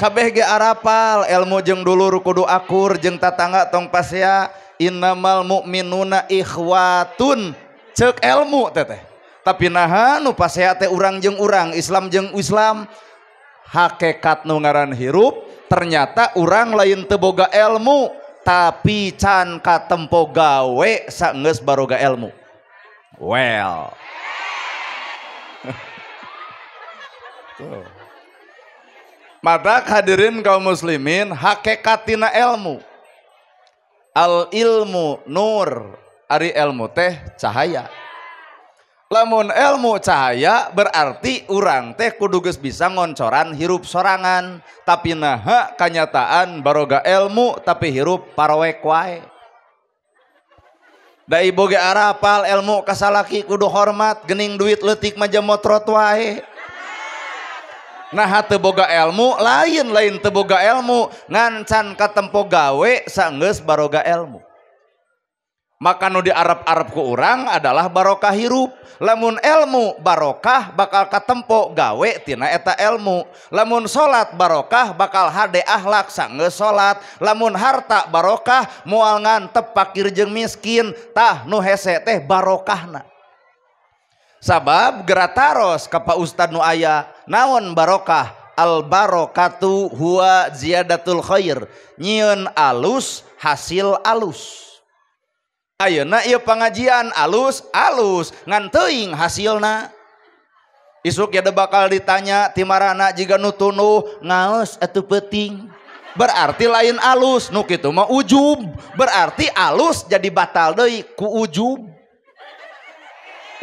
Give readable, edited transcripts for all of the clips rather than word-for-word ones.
Kabeh ge arapal ilmu jeung dulur kudu akur jeung tatangga tong pasea innamal mu'minuna ikhwatun cek ilmu teteh. Tapi naha nu pasea teh urang jeung urang, Islam jeung Islam. Hakekat nu ngaran hirup ternyata urang lain teu boga ilmu tapi can katempo gawe saenggeus baroga ilmu. Well. Tuh. Maka hadirin kaum muslimin hakekatina ilmu. Al ilmu nur, ari ilmu teh cahaya. Lamun ilmu cahaya berarti urang teh kudu geus bisa ngoncoran hirup sorangan, tapi naha kanyataan baroga ilmu tapi hirup parowek wae. Da ibu ge arapal ilmu kasalaki kudu hormat gening duit leutik mah motrot wae. Nah teu boga ilmu lain teu boga ilmu ngan can katempo gawe saenggeus baroga ilmu. Maka nu diarep-arep ku urang adalah barokah hirup. Lamun ilmu barokah bakal katempo gawe tina eta ilmu. Lamun salat barokah bakal hade akhlak saenggeus salat. Lamun harta barokah moal ngantep pakir jeung miskin. Tah nu hese teh barokahna. Sabab gerataros ka Pak Ustad nu aya naon barokah al barokatu huwa ziyadatul khair nyieun alus hasil alus. Ayeuna ieu pangajian alus alus ngan teuing hasilna. Isuk ya bakal ditanya timarana jiga nu tunuh ngaos atuh peuting. Berarti lain alus nu kitu mah ujub. Berarti alus jadi batal deui ku ujub.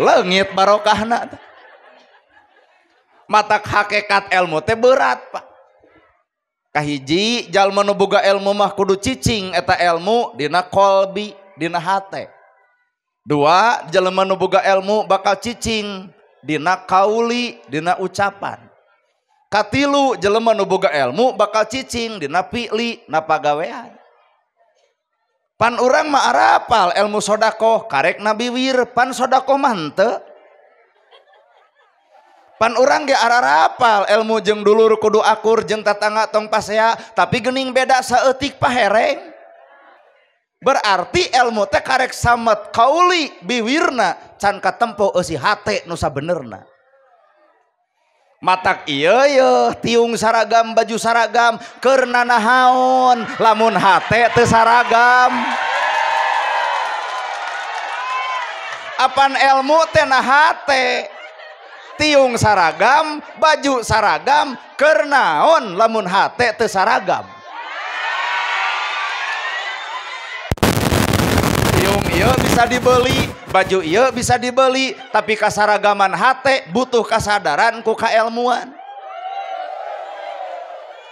Leungit barokahna. Matak hakikat ilmu teh berat Pak. Kahiji jalma nu boga ilmu mah kudu cicing eta ilmu dina kolbi dina hate. Dua, jelema nu boga ilmu bakal cicing dina kauli dina ucapan. Katilu, jelema nu boga ilmu bakal cicing dina fi'li na pagawean. Pan urang mah arapal ilmu sodakoh karek nabiwir pan sodakoh mah henteu. Pan urang ge ararapal ilmu jeung dulur kudu akur jeung tatangga tong pasea tapi geuning beda saeutik pahereng. Berarti ilmu teh karek samet kauli biwirna can katempo eusi hate nu sabenerna. Matak ieu yeuh tiung saragam baju saragam keur nanahaon lamun hate teu saragam. Apan ilmu teh na hate tiung saragam baju saragam keur naon lamun hate teu saragam. Tiung ieu bisa dibeli, baju ieu bisa dibeli, tapi kasaragaman hate butuh kasadaran ku kaelmuan.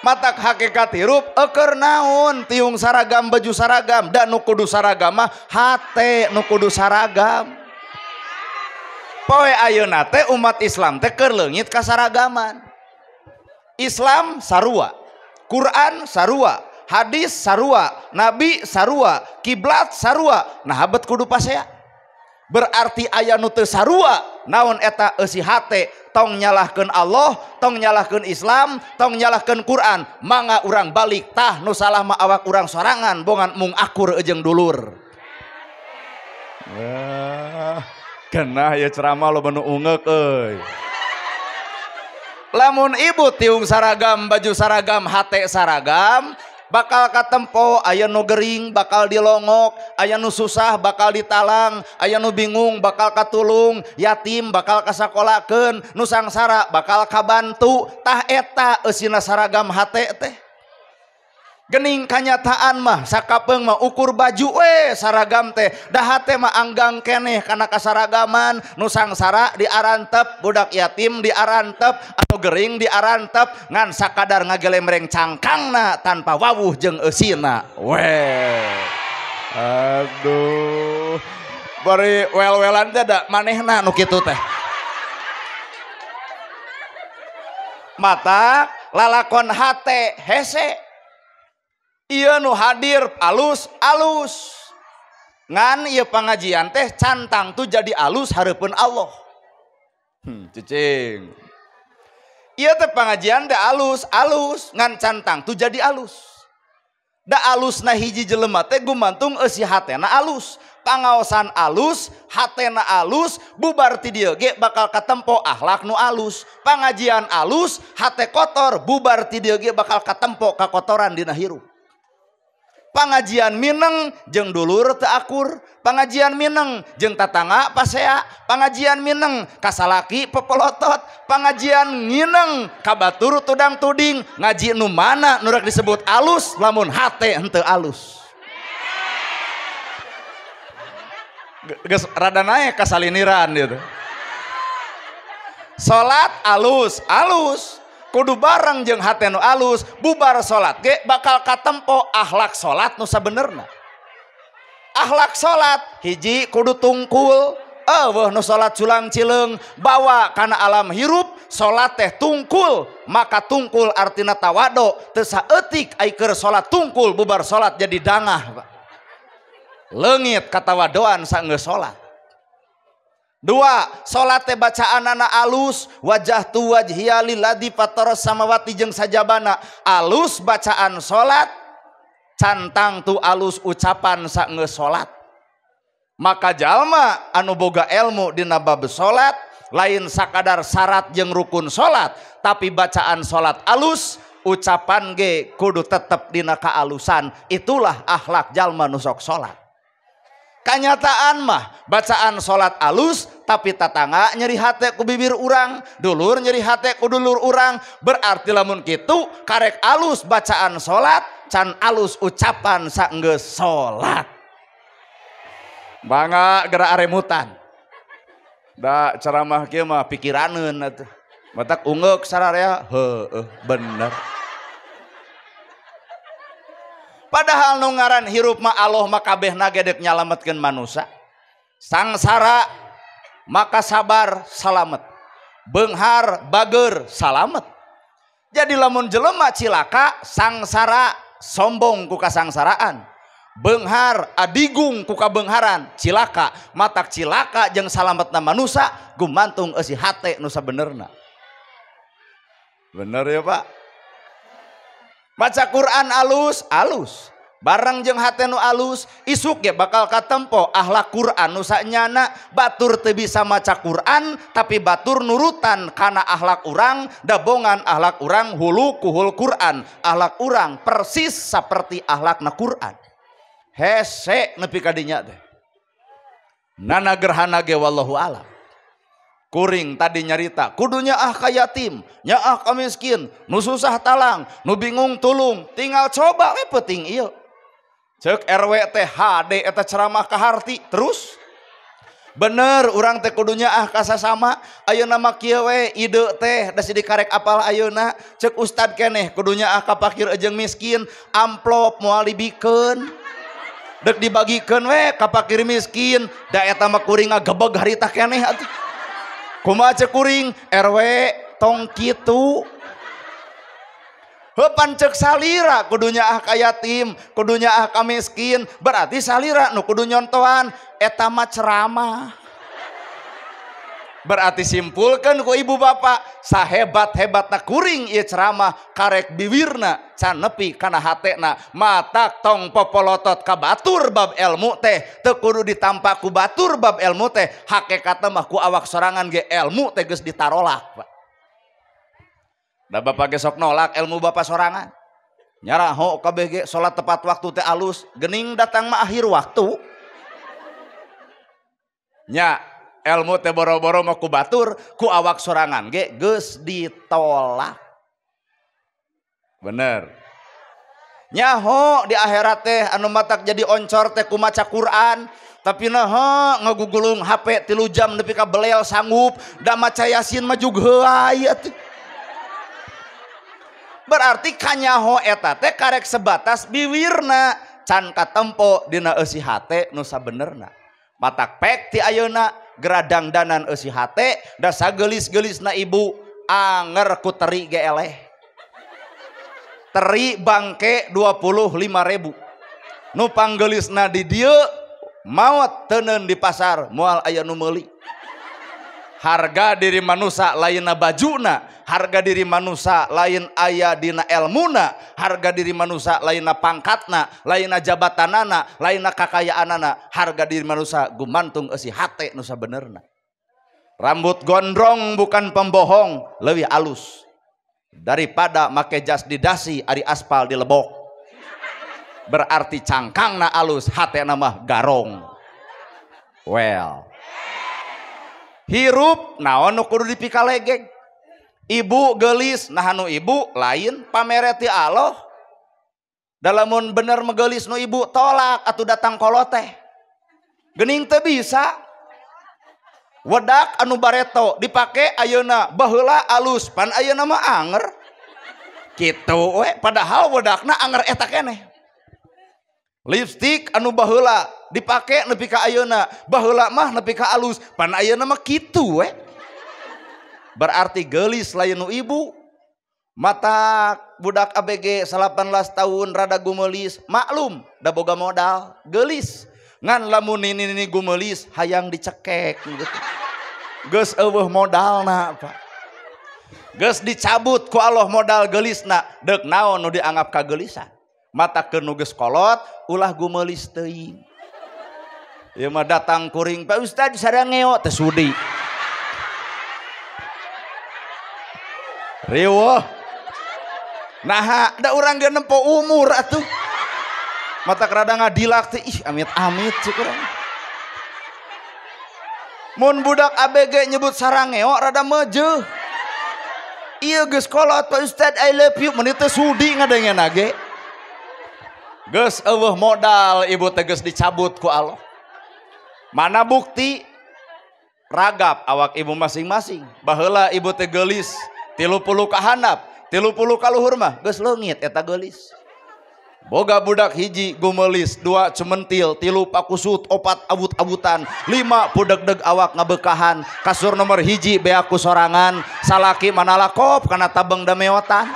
Matak hakikat hirup eukeur naon tiung saragam baju saragam dan nu kudu saragam mah hate nu kudu saragam. Poe ayeuna teh umat Islam teh keur leungit kasaragaman. Islam sarua, Quran sarua, hadis sarua, nabi sarua, kiblat sarua, nah habet kudu pasea. Berarti aya nu teu sarua, naon eta eusi hate, tong nyalahkeun Allah, tong nyalahkeun Islam, tong nyalahkeun Quran, mangga urang balik tah nu salah mah awak urang sorangan bongan mung akur jeung dulur. Wah, genah ya ceramah loba nu ungeuk euy. Lamun ibu tiung saragam, baju saragam, hate saragam, bakal katempo aya nu gering bakal dilongok, aya nu susah bakal ditalang, aya nu bingung bakal katulung, yatim bakal kasakolakeun, nu sangsara bakal kabantu. Tah eta eusina saragam hate teh. Gening kanyataan mah sakapeung mah ukur baju we saragam teh, da hate mah anggang keneh kana kasaragaman, nu sangsara diarantep, budak yatim diarantep, anu gering diarantep, ngan sakadar ngagelemreng cangkangna tanpa wawuh jeung eusina. We. Aduh. Bari wel-welan teh da manehna nu kitu teh. Mata lalakon hate hese. Ieu nu hadir alus alus ngan ieu pangajian teh cantang tuh jadi alus hareupeun Allah. Cicing. Ieu teh pangajian teh alus, alus ngan can tangtu jadi alus. Da alusna hiji jelema teh gumantung eusi hatena alus. Pangaosan alus, hatena alus, bubar ti dieu ge bakal katempo akhlak nu alus. Pangajian alus, hate kotor, bubar ti dieu ge bakal katempo kakotoran dina hirup. Pangajian mineng jeung dulur teu akur, pangajian mineng jeung tatangga pasea, pangajian mineng ka salaki pepolotot, pangajian ngineng ka batur tudang tuding. Ngaji nu mana nu rek disebut alus lamun hate henteu alus. Geus rada naek kasaliniran gitu. Salat alus, alus kudu bareng jeung hate nu alus, bubar salat ge bakal katempo akhlak salat nu sabenerna. Akhlak salat hiji kudu tungkul, eueuh nu salat culang cileung bawa kana alam hirup salat teh tungkul, maka tungkul artina tawado, teu saeutik ai keur salat tungkul bubar salat jadi dangah, Pak. Leungit katawadoan saenggeus salat. Dua, salat teh bacaanana alus, wajah tu wajhiya lilladzi fataras samawati jeung sajabana. Alus bacaan salat, cantang tu alus ucapan saenggeus salat. Maka jalma anu boga ilmu dina bab salat, lain sakadar syarat jeung rukun salat, tapi bacaan salat alus, ucapan ge kudu tetep dina kaalusan. Itulah akhlak jalma nu sok salat. Kanyataan mah bacaan salat alus tapi tatangga nyeri hate ku bibir urang, dulur nyeri hate ku dulur urang. Berarti lamun kitu karek alus bacaan salat can alus ucapan saenggeus salat. Bangga gerak aremutan. Da ceramah kieu mah pikiraneun atuh. Matak ungeuk sararea, heueuh bener. Padahal nu ngaran hirup mah Allah mah kabehna ge deuk nyalametkeun manusa. Sangsara maka sabar salamet. Beunghar bager salamet. Jadi lamun jelema cilaka sangsara sombong ku kasangsaraan. Beunghar adigung ku kabeungharan, cilaka. Matak cilaka jeung salametna manusa gumantung eusi hate nu sabenerna. Bener ya Pak? Maca Quran alus, alus. Barang jeung hate nu alus, isuk ge bakal katempo akhlak Quran nu sanyana. Batur teu bisa maca Quran, tapi batur nurutan kana akhlak urang, dabongan akhlak urang hulu kuhul Quran. Akhlak urang persis seperti akhlakna Quran. Hese nepi ka dinya teh. Nana gerhana ge wallahu alam. Kuring tadi nyarita, kudunya ah ka yatim, nyaah ka miskin, nu susah talang, nu bingung tulung, tinggal coba we penting ieu. Ceuk RW teh HD eta ceramah ka harti terus. Bener urang teh kudunya ah ka sasama, ayeuna mah kieu we ide teh da sidik karek apal ayeuna. Ceuk ustad keneh kudunya ah ka fakir jeung miskin, amplop moal dibikeun. Dek dibagikeun we ka fakir miskin, da eta mah kuring ngagebeg harita keneh atuh. Kumaha ceuk kuring RW tong kitu. Heupan ceuk salira kudunya ah ka yatim, kudunya ah ka miskin, berarti salira nu kudu nyontoan eta mah ceramah. Berarti simpulkeun ku ibu bapak sahebat-hebatna kuring ieu ceramah karek biwirna can nepi kana hatena. Matak tong popolotot ka batur bab ilmu teh teu kudu ditampa ku batur bab ilmu teh, hakikatna mah ku awak sorangan ge ilmu teh geus ditarolak, Pak. Da bapak ge sok nolak ilmu bapak sorangan. Nyaraho kabeh ge salat tepat waktu teh alus, gening datang mah akhir waktu. Nya ilmu teh boro-boro mah ku batur, ku awak sorangan ge geus ditolak. Bener. Nyaho di akhirat teh anu matak jadi oncor teh ku maca Quran, tapi naha ngagugulung HP 3 jam nepi ka belel sanggup, da maca Yasin mah jug heuay atuh. Berarti kanyaho eta teh karek sebatas biwirna, can katempo dina eusi hate nu sabenerna. Matak pek ti ayeuna geradangdanan eusi hate, da sagelis-gelisna ibu anger ku teri ge eleh. Teri bangke 25.000. Nu panggelisna di dieu maot teuneun di pasar moal aya nu meuli. Harga diri manusia lainna bajuna, Harga diri manusia lain aya dina elmuna, harga diri manusia lainna pangkatna, lainna jabatanana, lainna kakayaanana, harga diri manusia gumantung eusi hate nu sabenerna. Rambut gondrong bukan pembohong, leuwih alus daripada make jas di dasi ari aspal di lebok. Berarti cangkangna alus, hatena mah garong. Well, hirup naon nu kudu dipikalegeg. Ibu gelis, nah nu ibu lain pamere ti Allah. Dalamun bener megelis nu ibu tolak atuh datang kolot teh. Geuning teu bisa. Wedak anu bareto dipake ayeuna baheula alus pan ayeuna mah anger. Kitu we, padahal wedakna anger eta keneh. Lipstik anu baheula dipake nepi ka ayeuna, baheula mah nepi ka alus pan ayeuna mah kitu we. Berarti gelis lain nu ibu. Mata budak ABG 18 tahun rada gumelis, maklum da boga modal, gelis. Ngan lamun nini gumelis hayang dicekek gitu. Geus eueuh modalna, Pak. Geus dicabut ku Allah modal gelisna, deuk naon nu dianggap kagelisan. Mata keur nu geus kolot ulah gumelis teuing. Ieu mah datang kuring, Pak Ustad sarangeo teu sudi. Riweuh. Naha da urang ge nempo umur atuh. Mata rada ngadilak teh ih amit-amit cik urang. Mun budak ABG nyebut sarangeo rada meujeuh. Ieu geus kolot Pak Ustad I love you mun teu sudi ngadengena ge. Geus eueuh modal ibu teh geus dicabut ku Allah. Mana bukti? Ragap awak ibu masing-masing. Baheula ibu teh geulis 30 ka handap, 30 ka luhur mah geus leungit eta geulis. Boga budak hiji gumelis, 2 cementil, 3 pakusut, 4 abut-abutan, 5 pudegdeg awak ngabekahan, kasur nomor 1 beaku sorangan, salaki manalakop kana tabeng dameotan.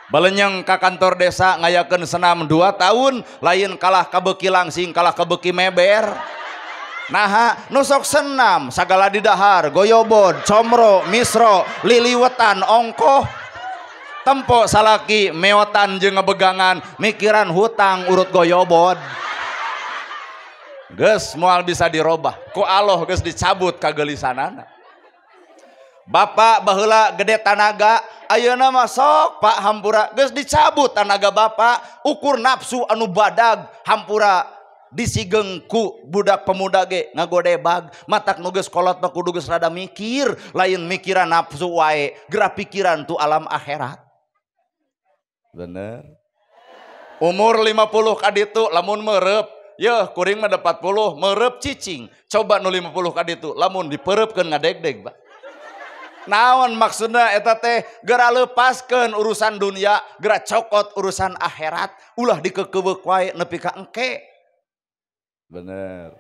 Balenyeng ka kantor desa ngayakeun senam 2 tahun, lain kalah kabeuki langsing, kalah kabeuki meber. Naha nu sok senam sagala didahar, goyobod, comro, misro, liliwetan, ongkoh. Tempo salaki meotan jeung ngebegangan, mikiran hutang urut goyobod. Geus moal bisa dirobah, ku Allah geus dicabut kagelisanana. Bapak baheula gede tanaga, ayeuna mah sok Pak hampura geus dicabut tanaga bapak, ukur nafsu anu badag hampura disigeng ku budak pemuda ge ngagodebag, matak nu geus kolot mah kudu geus rada mikir, lain mikiran nafsu wae, geura pikiran tu alam akhirat. Bener. Umur 50 kaditu lamun merep, yeuh kuring mah 40 merep cicing. Coba nu 50 kaditu lamun dipereupkeun ngadegdeg, Pak. Naon maksudna eta teh geura lepaskeun urusan dunia, geura cokot urusan akhirat, ulah dikekeuweuk wae nepi ka engke. Bener.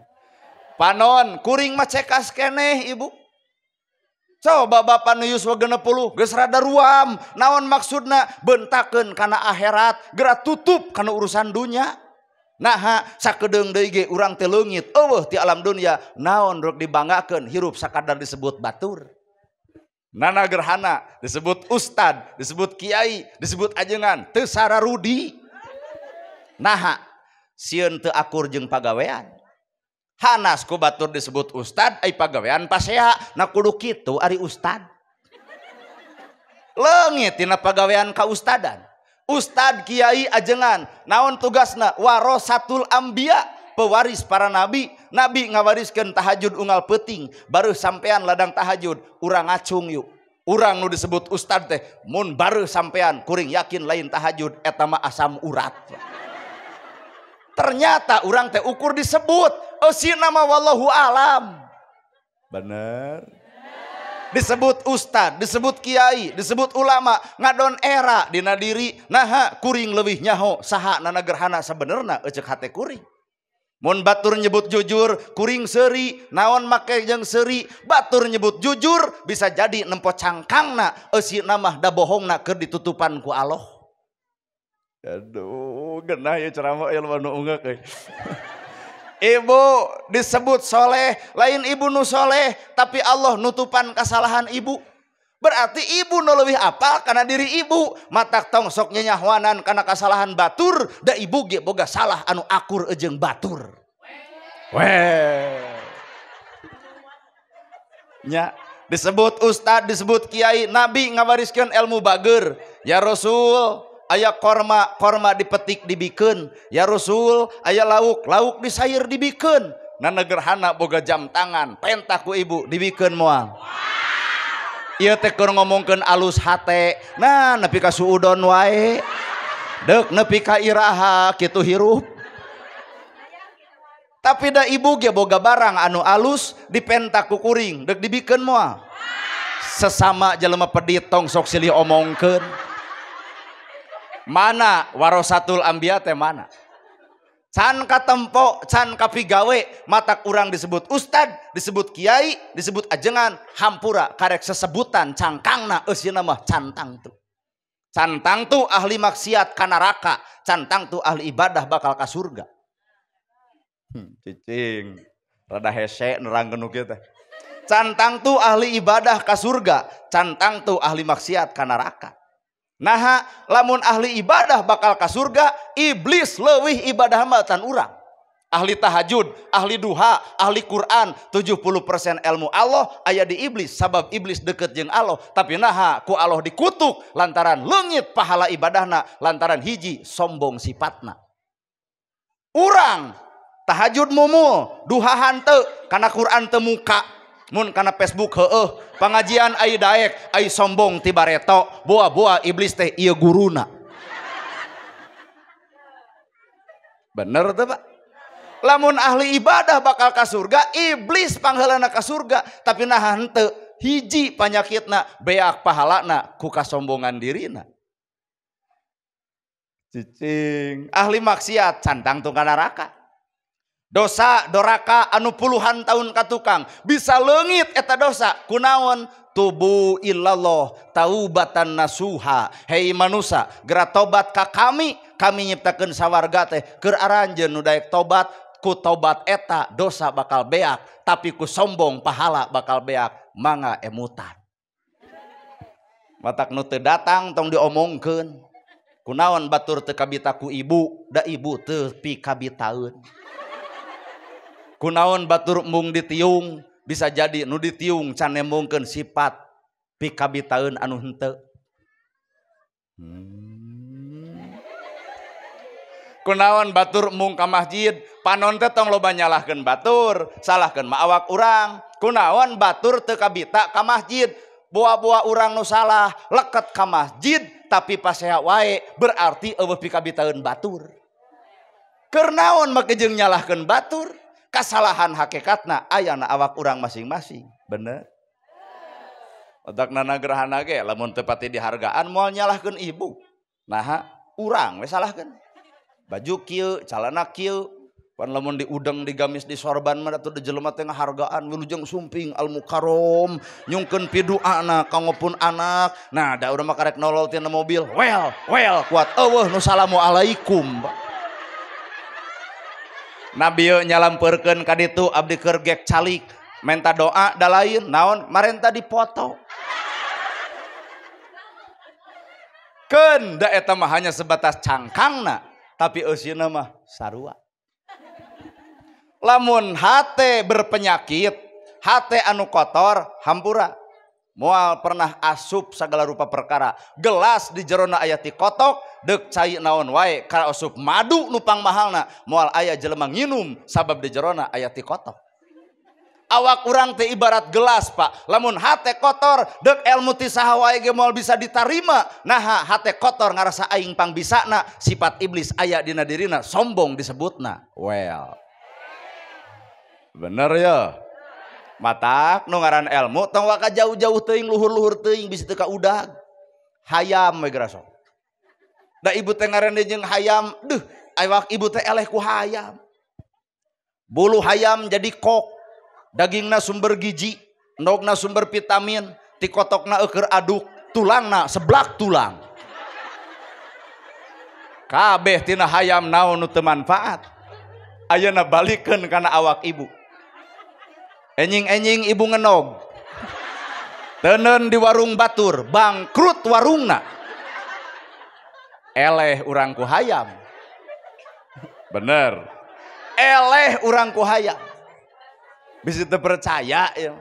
Panon kuring mah cekas keneh ibu. Coba bapak nu yuswa 60 geus rada ruam. Naon maksudna bentakeun kana akhirat, geura tutup kana urusan dunia. Naha sakedeung deui ge urang teh leungit eueuh ti alam dunia, naon rek dibanggakeun hirup sakadar disebut batur. Nana gerhana disebut ustad, disebut kiai, disebut ajengan, teu sararudi. Naha sieun teu akur jeung pagawean. Hanas ku batur disebut ustad, ai pagawean pasea, na kudu kitu ari ustad. Leungit tina pagawean ka ustadan. Ustad kiai ajengan, naon tugasna? Warasatul anbiya, pewaris para nabi. Nabi ngawariskeun tahajud unggal peuting, baru sampean ladang tahajud, urang ngacung yuk. Urang nu disebut ustad teh mun baru sampean kuring yakin lain tahajud eta mah asam urat. Ternyata urang teh ukur disebut eusina mah wallahu alam. Bener. Disebut ustad, disebut kiai, disebut ulama, ngadon era dina diri, naha kuring leuwih nyaho saha nana gerhana sabenerna eceuk hate kuring. Mun batur nyebut jujur, kuring seuri, naon make jeung seuri, batur nyebut jujur bisa jadi nempo cangkangna eusina mah da bohongna keur ditutupan ku Allah. Aduh, genah ya ceramah ilmu nu ungeuk euy. Ibu disebut soleh, lain ibu nu soleh, tapi Allah nutupan kesalahan ibu. Berarti ibu nu leuwih apal kana diri ibu. Matak tong sok nyenyahoanan kana kasalahan batur, da ibu ge boga salah anu akur jeung batur. Weh. Nya disebut ustad, disebut kiai, nabi ngawariskeun ilmu bager. Ya Rasul, aya korma, korma dipetik dibikeun. Ya Rasul, aya lauk, lauk disair dibikeun. Nana gerhana boga jam tangan, pentah ku ibu dibikeun moal. Ieu teh keur ngomongkeun alus hate. Nah, nepi ka suudon wae. Deuk nepi ka iraha kitu hirup. Tapi da ibu ge boga barang anu alus dipenta ku kuring, deuk dibikeun moal. Sesama jelema pedit tong sok silih omongkeun. Mana warasatul anbiya teh mana? Can katempo, can kapigawe, matak urang disebut ustad, disebut kiai, disebut ajengan, hampura karek sesebutan cangkangna eusina mah cantang tu. Cantang tu ahli maksiat ka neraka, cantang tu ahli ibadah bakal ka surga. Cicing, rada hese nerangkeun nu kieu teh. Cantang tu ahli ibadah ka surga, cantang tu ahli maksiat ka neraka. Nah, lamun ahli ibadah bakal ka surga, iblis leuwih ibadah mah tan urang. Ahli tahajud, ahli duha, ahli Quran, 70% ilmu Allah aya di iblis, sabab iblis deket jeung Allah. Tapi naha ku Allah dikutuk lantaran leungit pahala ibadahna, lantaran hiji sombong sifatna. Urang tahajud mumul, duha hanteu, kana Quran teu muka. Mun kana Facebook heueuh, pengajian ai daek, ai sombong ti bareto, boa-boa iblis teh ieu guruna. Bener teu, Pak? Lamun ahli ibadah bakal ka surga, iblis pangheulana ka surga, tapi nah henteu hiji panyakitna beak pahalana ku kasombongan dirina. Cicing, ahli maksiat cantang tong ka neraka. Dosa doraka anu puluhan tahun katukang bisa leungit eta dosa kunaon tubu illallah taubatan nasuha. Hei manusa, geura tobat ka kami, kami nyiptakeun sawarga teh keur aranjeun nu daek tobat, ku tobat eta dosa bakal beak, tapi ku sombong pahala bakal beak, mangga emutan. Matak nu teu datang tong diomongkeun. Kunaon batur teu kabita ku ibu, da ibu teu pikabitaeun. Kunaon batur embung ditiung, bisa jadi nu ditiung can nembongkeun sifat pikabitaeun anu henteu. Kunaon batur embung ka masjid, panon teh tong loba nyalahkeun batur, salahkeun mah awak urang. Kunaon batur teu kabita ka masjid, boa-boa urang nu salah leket ka masjid tapi pasea wae, berarti eueuh pikabitaeun batur. Keur naon make jeung nyalahkeun batur? Kesalahan hakikatna ayana awak urang masing-masing. Bener? Otak nana gerhana ge lamun teu pati dihargaan moal nyalahkeun ibu. Naha urang we salahkeun. Baju kieu, calana kieu, pan lamun diudeng digamis di sorban mah atuh jelema teh ngahargaan wilujeng sumping al mukarrom nyungkeun piduana kanggo pun anak. Nah, da urang mah karek nolol tina mobil. Well, well kuat eueuh nu salamualaikum. Nabi nyalampeurkeun ka ditu abdi keur gek calik menta doa da lain naon marenta dipoto. Keun da eta mah hanya sebatas cangkangna tapi eusina mah sarua. Lamun hate berpenyakit, hate anu kotor, hampura moal pernah asup segala rupa perkara. Gelas di jerona aya ti kotok, deuk cai naon wae ka asup madu nu pangmahalna moal aya jelema nginum sabab di jerona aya ti kotok. Awak urang teh ibarat gelas, Pak. Lamun hate kotor, deuk ilmu ti saha wae ge moal bisa ditarima. Naha hate kotor ngarasa aing pangbisana, sifat iblis aya dina dirina, sombong disebutna. Well. Bener ya? Matak nu ngaran ilmu tong waka jauh-jauh teuing luhur-luhur teuing bisi teu ka udag. Hayam we geura sok. Da ibu teh ngaran jeung hayam, duh awak ibu teh eleh ku hayam. Bulu hayam jadi kok, dagingna sumber gizi, endogna sumber vitamin, ti kotokna eueur aduk, tulangna seblak tulang. Kabeh tina hayam naon nu teu manfaat. Ayeuna balikeun kana awak ibu. Enjing-enjing ibu ngenog. Tenen di warung batur, bangkrut warungna. Eleh urang ku hayam. Bener. Eleh urang ku hayam. Bisa terpercaya ya.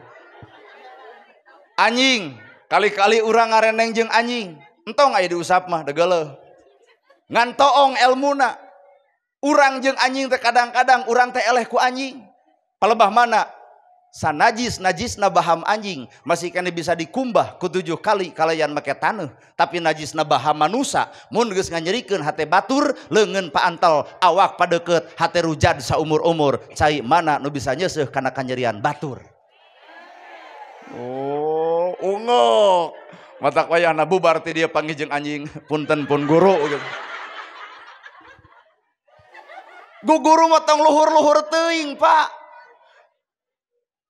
Anjing, kali-kali urang ngareneng jeung anjing. Entong aya diusap mah degeuleuh. Ngan toong elmuna. Urang jeung anjing teh kadang-kadang urang teh eleh ku anjing. Palebah mana? Sanajis najisna baham anjing masih kene bisa dikumbah ku 7 kali kalayan make taneuh, tapi najisna baham manusa mun geus nganyerikeun hate batur leungeun paantel awak padeukeut hate rujad saumur-umur cai mana nu bisa nyeuseuh kana kanyerian batur. Oh, ungok. Matak wayahna bubar ti dia panggih jeung anjing, punten pun guru gitu. Guguru mah tong luhur-luhur teuing, Pak.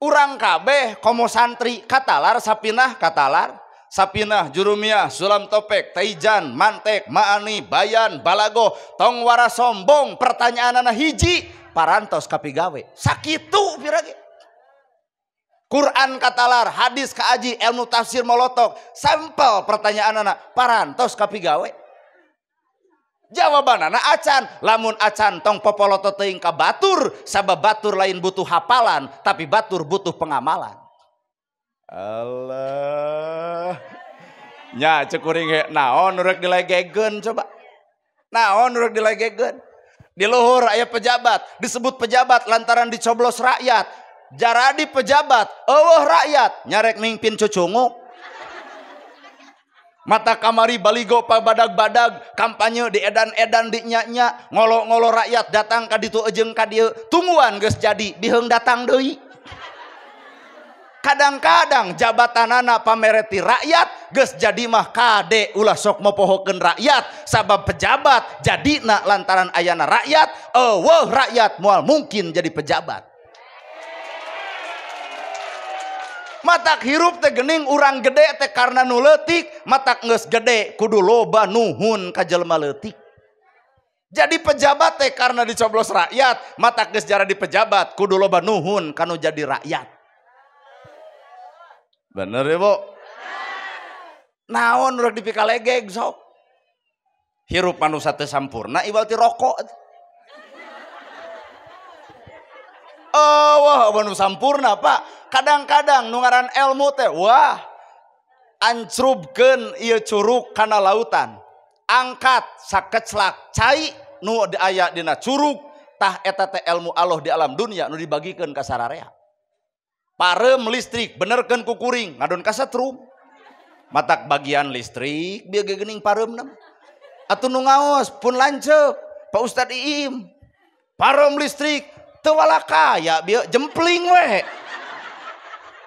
Urang kabeh komo santri katalar sapinah katalar sapinah jurumiah sulam topek taijan mantek maani bayan balago tong wara sombong pertanyaanana hiji parantos kapigawe sakitu pirage Quran katalar hadis kaaji ilmu tafsir molotok sampel pertanyaanana parantos kapigawe jawabanana acan lamun acan tong popoloto teuing ka batur sabab batur lain butuh hapalan tapi batur butuh pengamalan. Allah nya cek kuring ge naon nu rek dilegegeun coba naon nu rek dilegegeun di luhur aya pejabat disebut pejabat lantaran dicoblos rakyat jaradi pejabat eueuh rakyat nyarek mingpin cucunguk. Mata kamari baligo pabadag-badag kampanye di edan-edan di nya-nya ngolo-ngolo rakyat datang ka ditu ejeng ka dieu tungguan geus jadi biheung datang deui. Kadang-kadang jabatanana pamereti rakyat geus jadi mah kade ulah sok mopohokeun rakyat sabab pejabat jadina lantaran ayana rakyat eueuh rakyat moal mungkin jadi pejabat. Matak hirup teh gening urang gede teh karena nu leutik, matak geus gede kudu loba nuhun ka jelema leutik. Jadi pejabat teh karena dicoblos rakyat, matak geus jara di pejabat kudu loba nuhun kanu jadi rakyat. Bener ya, Bu? Naon urang dipikalegeg sok. Hirup manusia teh sampurna iwal ti rokok. Oh, wah, manu sampurna, Pak. Kadang-kadang nu ngaran ilmu teh wah ancrubkeun ieu curug kana lautan. Angkat sakeclak cai nu aya dina curug tah eta teh ilmu Allah di alam dunia nu dibagikeun ka sararea. Pareum listrik benerkeun ku kuring ngadon ka setrum. Matak bagian listrik bieu ge geuning pareumna. Atuh nu ngaos pun lanceuk Pak Ustad Iim. Pareum listrik teu walakaya bieu jempling we.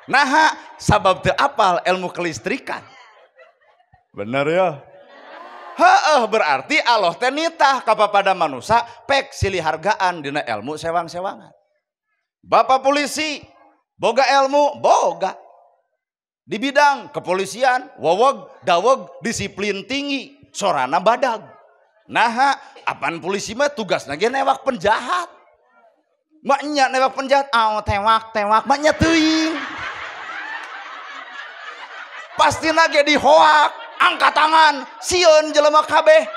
Naha sabab teu apal ilmu kelistrikan. Bener ya? Heeh, berarti Allah teh nitah kapapada manusia pek silih hargaan dina ilmu sewang-sewangan. Bapak polisi boga ilmu boga. Di bidang kepolisian weweg daweg disiplin tinggi sorana badag. Naha apan polisi mah tugasna ge newak penjahat. Maknya newak penjahat aw tewak tewak maknya teuing. Pasti nage dihoak angkat tangan sieun jelema kabeh.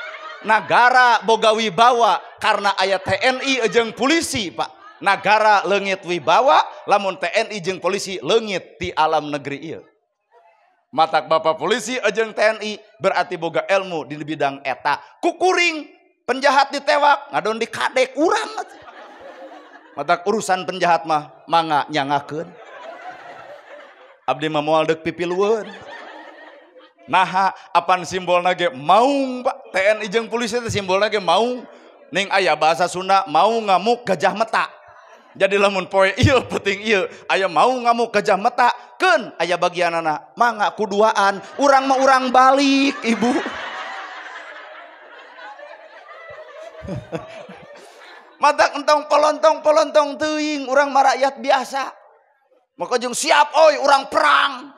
Nagara boga wibawa karena aya TNI jeung polisi, Pak. Nagara leungit wibawa lamun TNI jeung polisi leungit di alam negeri ieu. Matak bapak polisi jeung TNI berarti boga ilmu di bidang eta. Kukuring penjahat ditewak ngadon dikadek urang. Matak urusan penjahat mah mangga nyangakeun. Abdi mah moal deuk pipilueun. Naha apan simbolna ge maung, Pak. TNI jeung polisi teh simbolna ge maung. Ning aya bahasa Sunda mau ngamuk gajah meta. Jadi lamun poe ieu penting ieu aya mau ngamuk gajah meta keun aya bagianana mangga kuduaan urang mah urang balik ibu. Matak entong polontong-polontong teuing urang mah rakyat biasa. Maka jeung siap oi urang perang.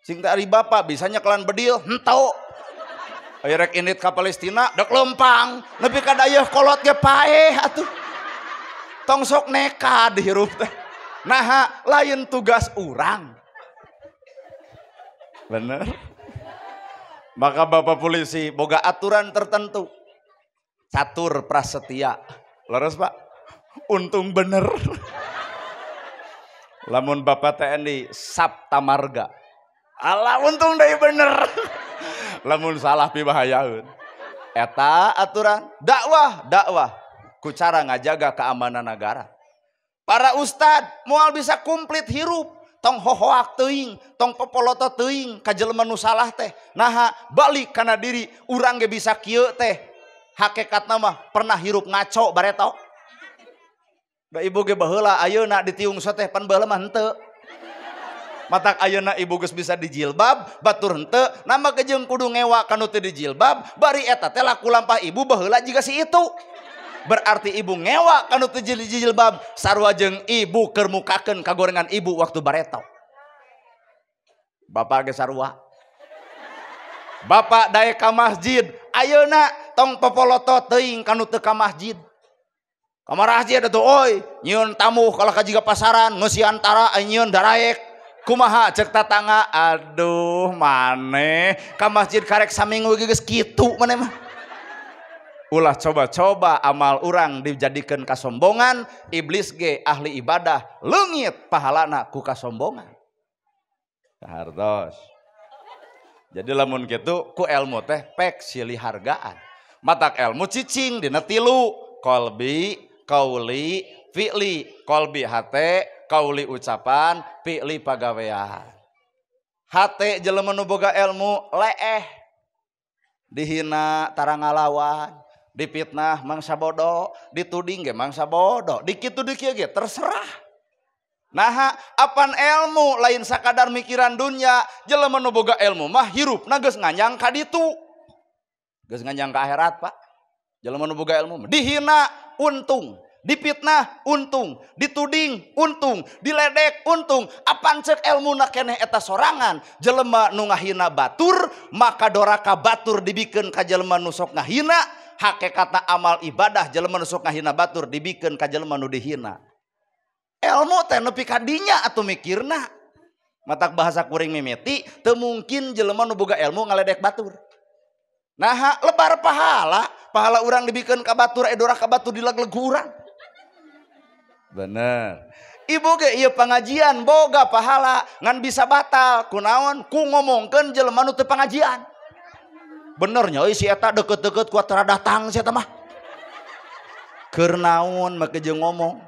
Sing teh ari bapak bisanya kelan bedil henteu. Aya rek indit ka Palestina dek lempang nepi ka dayeuh kolot ge paeh atuh. Tong sok nekad hirup teh. Naha lain tugas urang. Bener. Maka bapak polisi boga aturan tertentu. Catur prasetya. Leres Pak? Untung bener. Lamun bapak TNI Saptamarga. Alah untung deui bener. Lamun salah pibahayaeun. Eta aturan dakwah, dakwah ku cara ngajaga keamanan negara. Para ustad moal bisa komplit hirup. Tong hohoak teuing, tong popoloto teuing ka jelema nu salah teh. Naha balik kana diri urang ge bisa kieu teh. Hakikatna mah pernah hirup ngaco bareto. Da ibu ge baheula ayeuna ditiung so teh pan baheula mah henteu. Matak ayeuna ibu geus bisa dijilbab, batur henteu, nama ge jeung kudu ngewa ka nu teu dijilbab, bari eta teh laku lampah ibu baheula jiga si itu. Berarti ibu ngewa kanu teu dijilbab, sarua jeung ibu keur mukakeun kagorengan ibu waktu bareto. Bapak ge sarua. Bapak daek ka masjid, ayeuna tong popoloto teuing kanu teu ka masjid. Ka masjid atuh oi, nyieun tamu kalah ka jiga pasaran, ngeusian tara nyieun daraek. Kumaha cek tatangga, aduh maneh ka masjid karek saminggu geus kitu maneh mah. Ulah coba-coba amal urang dijadikan kasombongan, iblis ge ahli ibadah leungit pahalana ku kasombongan. Hartos. Jadi lamun kitu ku ilmu teh pek silih hargaan. Matak ilmu cicing dina tilu, kolbi, kauli, fi'li. Kolbi hate, kauli ucapan, fi'li pagawean. Hate jelema nu boga ilmu leeh. Dihina tara ngalawan. Dipitnah mangsa bodoh, dituding ge mangsa bodoh, dikitu dikieu ge terserah. Naha apan ilmu lain sakadar mikiran dunya, jelema nu boga ilmu mah hirupna geus nganjang ka ditu. Geus nganjang ka akhirat, Pak. Jelema nu boga ilmu mah dihina untung, dipitnah untung, dituding untung, diledek untung. Apan ceuk elmuna keneh eta sorangan, jelema nu ngahina batur, maka doraka batur dibikeun ka jelema nu sok ngahina. Hakikatna amal ibadah jelema nu sok ngahina batur dibikeun ka jelema nu dihina. Ilmu teh nepi ka dinya atuh mikirna. Matak bahasa kuring mimiti teu mungkin jelema nu boga ilmu ngaledek batur. Naha lebar pahala, pahala urang dibikeun ka batur edora ka batur dilegleg urang. Bener. Ibu ge ieu pangajian boga pahala ngan bisa batal kunaon ku ngomongkeun jelema nu teu pangajian. Benernya si eta deket-deket kuat tara datang si eta mah. Keur naon make jeung ngomong.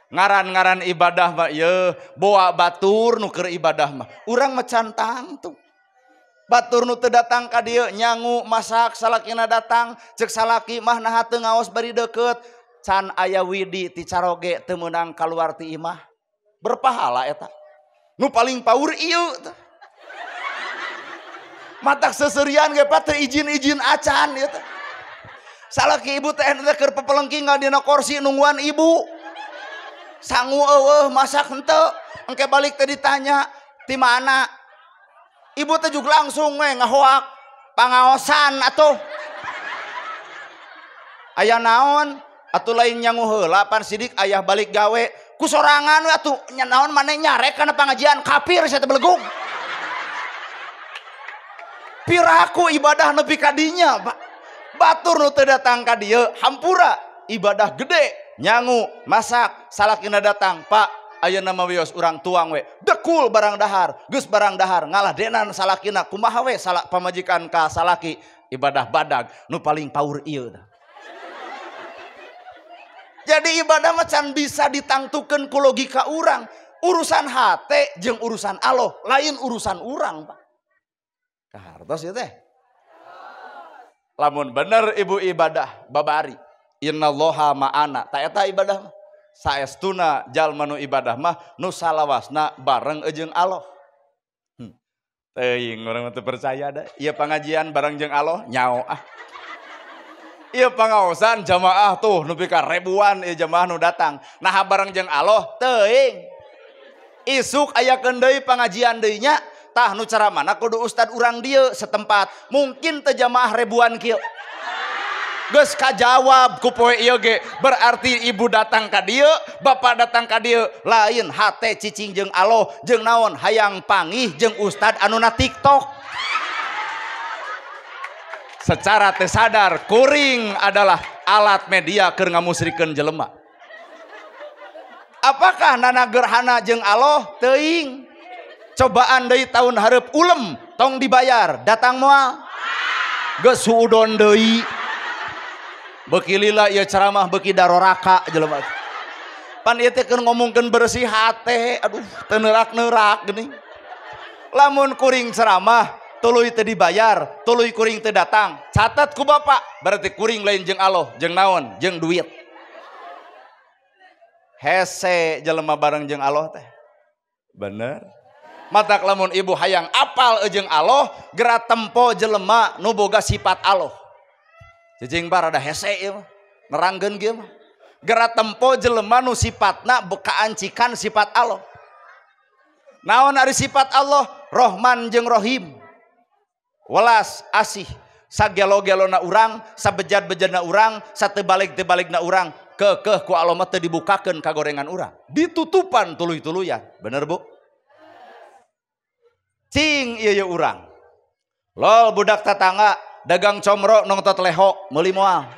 Ngaran-ngaran ibadah mah ieu boa batur nu keur ibadah mah. Urang mah can tangtu. Batur nu teu datang ka dieu nyangu masak salakina datang, ceuk salaki mah naha teu ngaos bari deket. Can aya widi ti caroge teu meunang kaluar ti imah. Berpahala eta. Nu paling paur ieu teh. Matak seserian ge pak teu izin-izin acan ieu teh. Salaki ibu teh teh keur pepelengking dina kursi nungguan ibu. Sangu eueuh masak henteu, engke balik teh ditanya ti mana. Ibu teh juga langsung we ngahoak pangaosan atuh. Aya naon? Atuh lain nyangu heula pan sidik ayah balik gawe ku sorangan we atuh nya naon maneh nyarek kana pangajian kafir sia teh belegung. Piraku ibadah nepi ka dinya, Pak. Batur nu teu datang ka dieu, hampura ibadah gede, nyangu, masak, salakina datang, Pak, ayeuna mah wios urang tuang we. Dekul barang dahar, geus barang dahar, ngalah denan salakina, kumaha we salak pamajikan ka salaki, ibadah badag nu paling paur ieu. Jadi ibadah mah can bisa ditangtukeun ku logika urang. Urusan hate jeung urusan Allah, lain urusan urang, Pak. Kahartos ieu teh. Lamun bener ibu ibadah babari innallaha ma'ana ta eta ibadah mah. Saestuna jalma nu ibadah mah nu salawasna bareng jeung Allah. Teuing urang mah teu percaya da. Ieu pangajian bareng jeung Allah nyao ah. Ieu pangaosan jamaah tuh nepi ka ribuan ieu jamaah nu datang. Naha bareng jeung Allah teuing. Isuk ayakeun deui pangajian deui nya. Tah nu cara mana kudu ustad urang dieu setempat. Mungkin teu jamaah ribuan kieu. Geus kajawab ku poe ieu ge. Berarti ibu datang ka dieu, bapak datang ka dieu, lain hate cicing jeung Allah jeung naon hayang pangih jeung ustad anu na TikTok. Secara teu sadar kuring adalah alat media keur ngamusrikeun jelema. Apakah nana gerhana jeung Allah? Teuing. Cobaan deui tahun hareup ulem tong dibayar, datang moal. Geus suudon deui. Beuki lila ieu ceramah beuki daroraka jelema. Pan ieu teh keur ngomongkeun bersih hate, aduh teu neurak-neurak geuning. Lamun kuring ceramah tuluy teu dibayar, tuluy kuring teu datang, catat ku bapak, berarti kuring lain jeung Allah, jeung naon? Jeung duit. Hese jelema bareng jeung Allah teh. Bener. Matak lamun ibu hayang apal jeung Allah, geura tempo jelema nu boga sifat Allah. Cicing bar ada hese ieu mah, nerangkeun kieu mah. Geura tempo jelema nu sifatna bekaancikan sifat Allah. Naon ari sifat Allah? Rohman jeung Rohim. Welas asih, sagelo-gelona urang, sabejad-bejadna urang, satebalik-tebalikna urang, kekeh ku Allah mah teu dibukakeun kagorengan urang. Ditutupan tuluy-tuluyan. Bener Bu? Cing ieu ye urang. Lol budak tetangga dagang comro nongtot leho meuli moal.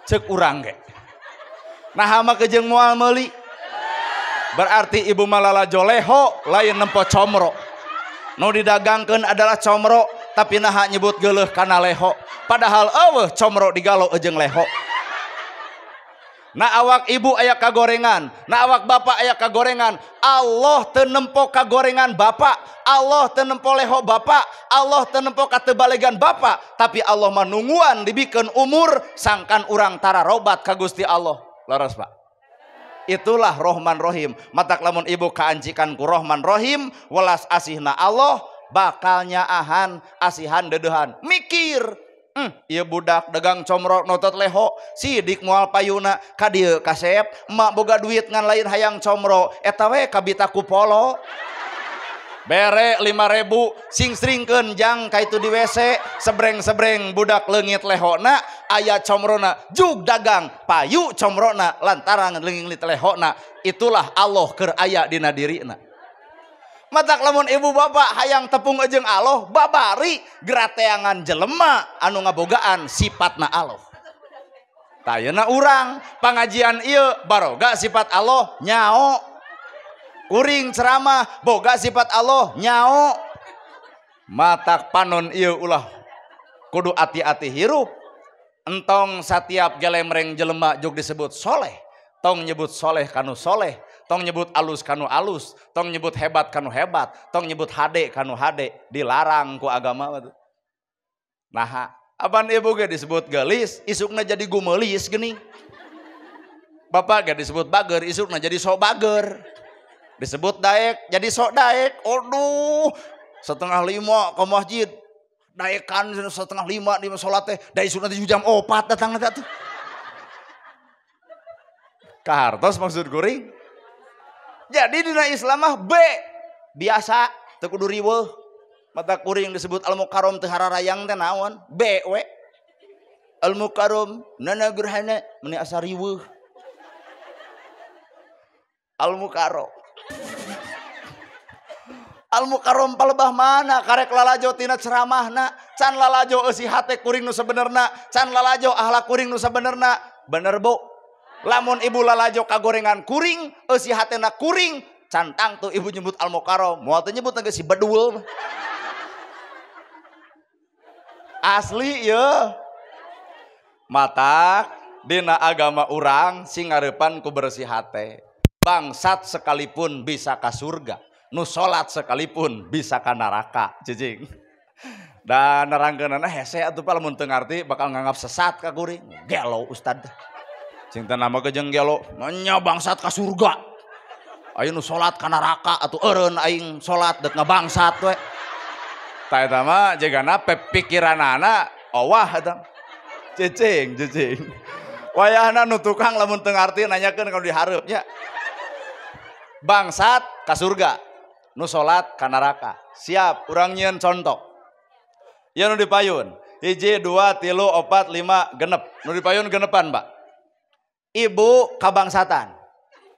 Ceuk urang ge. Nah mah kejeung moal meuli. Berarti ibu malalajo leho lain nempo comro. Nu didagangkeun adalah comro tapi naha nyebut geuleuh kana leho. Padahal eueuh comro digalo jeung leho. Na awak ibu aya kagorengan, na awak bapak aya kagorengan. Allah teu nempo kagorengan bapak, Allah teu nempo leho bapak, Allah teu nempo katebalegan bapak, tapi Allah mah nungguan dibikeun umur sangkan urang tararobat ka Gusti Allah. Leres Pak. Itulah Rohman Rohim. Matak lamun ibu kaancikan ku Rohman Rohim, welas asihna Allah bakal nyaahan asihan deudeuhan. Mikir. Ieu budak dagang comro notot leho, sidik moal payuna ka dieu kasep, emak boga duit ngan lain hayang comro, eta we kabita ku polo. Bere 5.000 sing sringkeun jang ka itu di WC, sebreng-sebreng budak leungit lehona, aya comrona, jug dagang payu comrona lantaran leungit lehona. Itulah Allah keur aya dina dirina. Matak lamun ibu bapak hayang tepung jeung Allah, babari gerateangan jelema anu ngabogaan sifatna Allah. Tayana urang pangajian ieu baroga sifat Allah nyao. Kuring ceramah boga sifat Allah nyao. Matak panon ieu ulah kudu ati-ati hirup. Entong satiap gelemreng jelema jog disebut soleh, tong nyebut soleh kanu soleh. Tong nyebut alus kanu alus, tong nyebut hebat kanu hebat, tong nyebut hade kanu hade, dilarang ku agama. Nah, apan ibu ge disebut gelis, isukna jadi gumelis geuning. Bapak ge disebut bager, isukna jadi sok bager. Disebut daek, jadi sok daek. Aduh, 4:30 ke masjid. Daekan 4:30 di salat teh, da isukna jam 4 datang teh atuh. Kahartos maksud kuring. Jadi dina Islam mah B biasa teu kudu riweuh. Mata kuring disebut al mukarrom teu hararayang teh naon? B we. Al mukarrom nana gerhana meuni asa riweuh. Al mukarrom. Al mukarrom palebah mana karek lalajo tina ceramahna, can lalajo eusi hate kuring nu sabenerna, can lalajo akhlak kuring nu sabenerna. Bener Bu? Lamun ibu lalajo kagorengan kuring, eusi hatena kuring, cantang tuh ibu nyebut al mukarrom, moal teu nyebut geus si bedul. Asli ye. Matak dina agama urang sing ngarepan ku bersih hate. Bangsat sekalipun bisa ka surga, nu salat sekalipun bisa ka neraka, cicing. Dan nerangkeunana hese atuh pak lamun teu ngarti bakal nganggap sesat ka kuring. Gelo ustad. Cinta nama kejeng gelo, nya bangsat ka surga. Ayo nu salat ka neraka atuh eureun aing salat deuk ngabangsat we. Tah eta mah jegana pikiranana owah eta. Cicing, cicing. Wayahna nu tukang lamun teu ngarti nanyakeun ka nu dihareup nya. Bangsat ka surga, nu salat ka neraka. Siap, urang nyieun contoh. Ieu nu dipayun. 1, 2, 3, 4, 5, genep. Nu dipayun genepan, Pak. Ibu kabangsatan.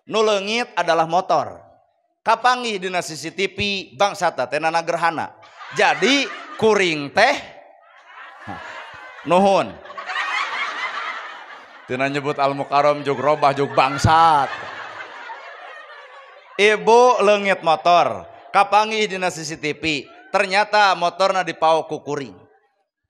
Nu leungit adalah motor. Kapanggih dina CCTV bangsata teh nana gerhana. Jadi kuring teh nuhun. Tina nyebut Al Mukarram jog robah jog bangsat. Ibu leungit motor, kapanggih dina CCTV, ternyata motorna dipaok ku kuring.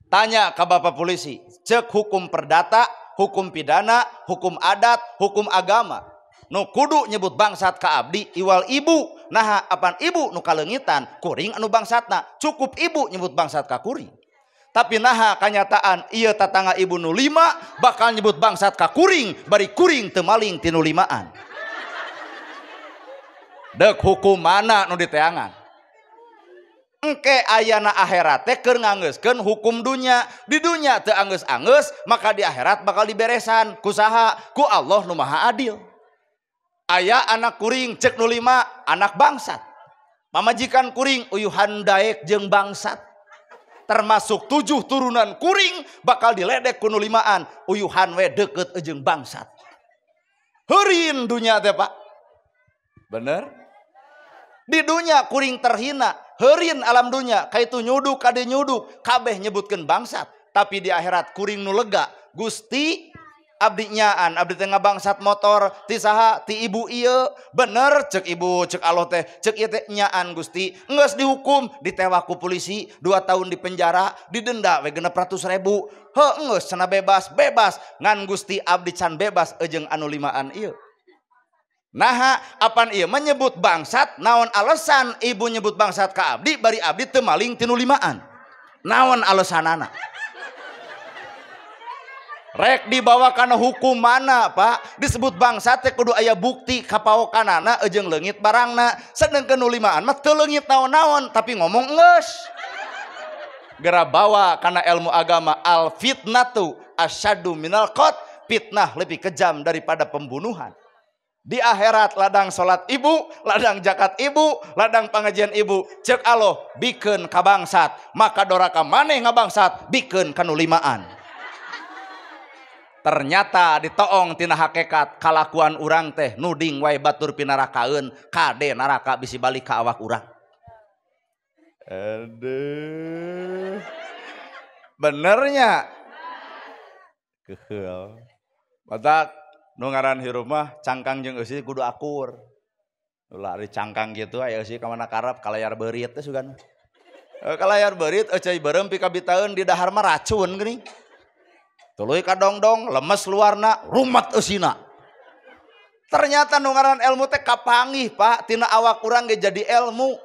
Tanya ke bapak polisi, cek hukum perdata, hukum pidana, hukum adat, hukum agama. Nu kudu nyebut bangsat ka abdi iwal ibu. Naha apan ibu nu kaleungitan, kuring anu bangsatna. Cukup ibu nyebut bangsat ka kuring. Tapi naha kanyataan ieu tatangga ibu nu 5 bakal nyebut bangsat ka kuring, bari kuring teu maling ti nu 5an. Dek hukum mana nu diteangan? Engke ayana akhirat teh keur nganggeuskeun hukum dunya. Di dunya teu anggeus-anggeus, maka di akhirat bakal diberesan ku saha? Ku Allah nu Maha Adil. Aya anak kuring cek nu 5 anak bangsat. Pamajikan kuring uyuhan daek jeung bangsat. Termasuk 7 turunan kuring bakal diledek ku nu 5an, uyuhan we deukeut jeung bangsat. Heurin dunya teh, Pak. Bener? Di dunya kuring terhina, heurin alam dunya, kaitu nyuduk kade nyuduk, kabeh nyebutkeun bangsat. Tapi di akhirat kuring nu lega, Gusti abdi nyaan, abdi teh ngabangsat motor ti saha? Ti ibu ieu. Bener cek ibu, cek Allah teh, cek ieu teh nyaan Gusti. Geus dihukum, ditewak ku polisi, 2 tahun di penjara, didenda we 600.000. Heuh geus cenah bebas, bebas. Ngan Gusti abdi can bebas jeung anu 5an ieu. Naha apan ieu menyebut bangsat, naon alasan ibu nyebut bangsat ka abdi bari abdi teu maling ti nu 5an? Naon alasanana? Rek dibawa kana hukum mana, Pak? Disebut bangsat teh kudu aya bukti kapaokanana jeung leungit barangna. Sedengkeun nu 5an mah teu leungit naon-naon tapi ngomong geus. Gera bawa kana ilmu agama, al fitnatu asyaddu minal qat, fitnah lebih kejam daripada pembunuhan. Di akhirat ladang salat ibu, ladang zakat ibu, ladang pengajian ibu, cek Allah bikeun ka bangsat, maka doraka maneh ngabangsat bikeun ka nu 5an. Ternyata ditoong tina hakikat kalakuan urang teh nuding wae batur pinarakaeun, kade naraka bisi balik ka awak urang. Aduh. Benernya. Keheul. Batak nu ngaran hirup mah cangkang jeung eusi kudu akur. Ulah ari cangkang kitu aya eusi ka mana karep kalayar beurit teh sugan. Kalayar beurit eucai beureum pikabitaeun di dahar mah racun geuning. Tuluy kadongdong lemes luarna rumat eusina. Ternyata nu ngaran ilmu teh kapanggih, Pak, tina awak urang ge jadi ilmu.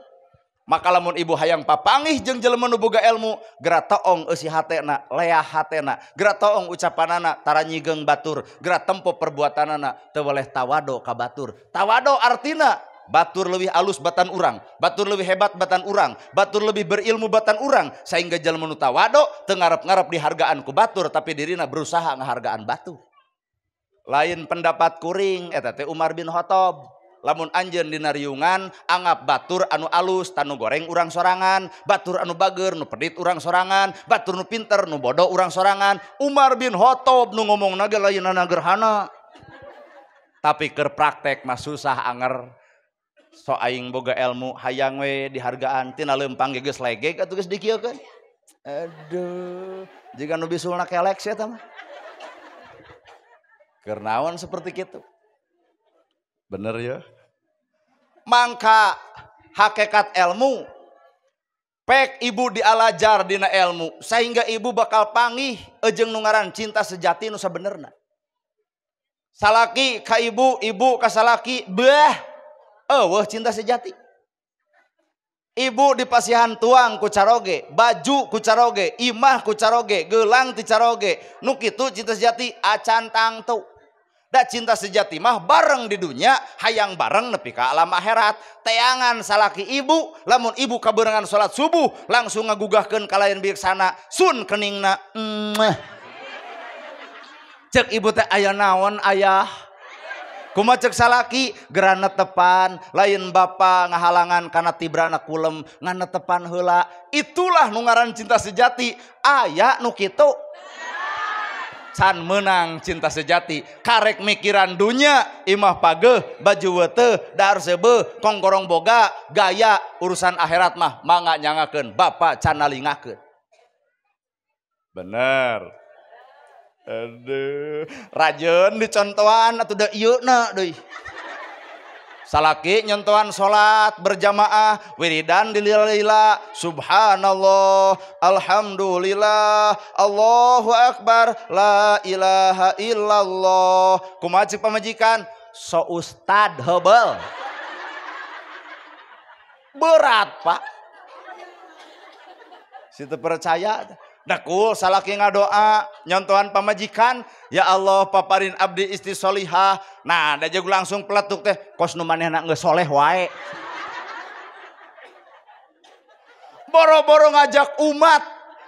Maka lamun ibu hayang papangih jeung jelema nu boga ilmu, geura toong eusi hatena, leah hatena, geura toong ucapanana tara nyigeung batur, geura tempo perbuatanana teu weleh tawado ka batur. Tawado artina batur leuwih alus batan urang, batur leuwih hebat batan urang, batur lebih berilmu batan urang, sehingga jelema nu tawado teu ngarep-ngarep dihargaan ku batur tapi dirina berusaha ngahargaan batur. Lain pendapat kuring eta teh Umar bin Khattab. Lamun anjeun dina riungan anggap batur anu alus tanu goreng urang sorangan, batur anu bager nu pedit urang sorangan, batur nu pinter nu bodoh urang sorangan. Umar bin Khattab nu ngomongna ge lainna gerhana. Tapi keur praktek mah susah anger. So aing boga ilmu hayang we dihargaan tina leumpang ge geus legeg atuh geus dikieukeun. Aduh, jiga nu bisulna kelek sia eta mah. Keur naon seperti kitu? Bener ya? Mangka hakikat ilmu pek ibu dialajar dina ilmu sehingga ibu bakal pangih jeung nu ngaran cinta sejati nu sabenerna. Salaki ka ibu, ibu ka salaki, beuh eueuh cinta sejati. Ibu dipasihan tuang ku caroge, baju ku caroge, imah ku caroge, gelang ti caroge, nu kitu cinta sejati acan tangtu. Da cinta sejati mah bareng di dunia, hayang bareng nepi ka alam akhirat. Teangan salaki ibu, lamun ibu kaberengan salat subuh langsung ngagugahkeun ka lain biaksana, sun keningna. Cek ibu teh aya naon ayah? Kumaha ceuk salaki geura netepan, lain bapa ngahalangan kana tibrana kulem, ngan netepan heula. Itulah nu ngaran cinta sejati. Aya nu kitu. Can menang cinta sejati, karek mikiran dunya, imah pageuh, baju weuteuh, dahar seubeuh, kongkorong boga, gaya urusan akhirat mah mangga nyangakeun, bapa can nalingakeun. Bener. Aduh, rajeun dicontohan atuh da ieu na deui. Salaki nyontohan salat berjamaah, wiridan dilila-lila, subhanallah, alhamdulillah, Allahu akbar, la ilaha illallah. Kumaha ceuk pamajikan? So ustad heubel. Berat, Pak. Situ percaya. Dakul salaki ngadoa nyontohan pamajikan, ya Allah paparin abdi istri solihah. Nah, da jeung langsung peletuk teh kos nu manehna geus soleh wae. Boro-boro ngajak umat,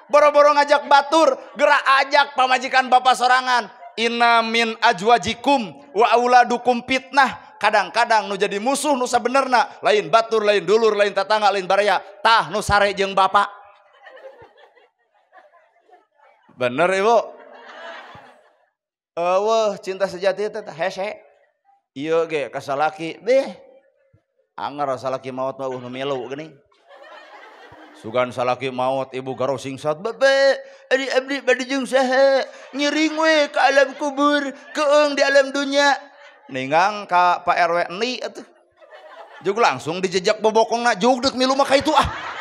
boro-boro ngajak batur, gerak ajak pamajikan bapak sorangan. Inna min ajwajikum wa auladukum fitnah. Kadang-kadang nu jadi musuh nu sabenerna, lain batur, lain dulur, lain tatangga, lain baraya, tah nu sare jeung bapak. Bener ibu? Eueuh cinta sejati teh hese. Ieu ge ka salaki beh. Anger salaki maot mah eueuh nu milu geuning. Sugan salaki maot ibu garo singsat babe, ari abdi bade jeung saha? Ngiring we ka alam kubur, keung di alam dunya. Ninggang ka Pak RW eni atuh. Jug langsung dijejak bobokongna jug deuk milu mah ka itu ah.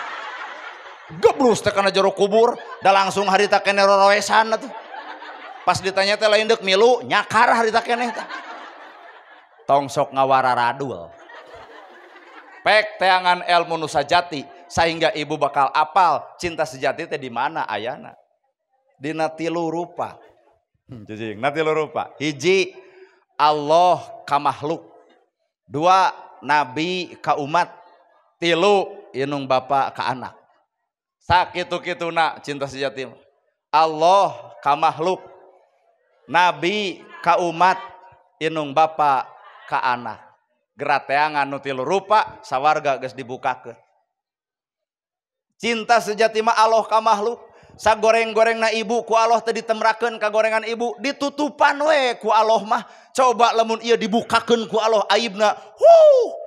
Geblus teh kana jero kubur, da langsung harita keneh roroesan atuh. Pas ditanya teh lain deuk milu, nyakar harita keneh teh. Tong sok ngawararadul. Pek teangan ilmu nu sajati sehingga ibu bakal apal cinta sejati teh di mana ayana. Dina tilu rupa. Cicing, na tilu rupa. Hiji, Allah ka makhluk. Dua, nabi ka umat. Tilu, inung bapa ka anak. Sakitu-kituna cinta sejati. Allah ka makhluk, nabi ka umat, inung bapa ka anak. Gerateangan nu tilu rupa sawarga geus dibukakeun. Cinta sejati mah Allah ka makhluk. Sagoreng-gorengna ibu ku Allah teh ditemrakeun ka gorengan ibu, ditutupan we ku Allah mah. Coba lamun ieu dibukakeun ku Allah aibna. Huh.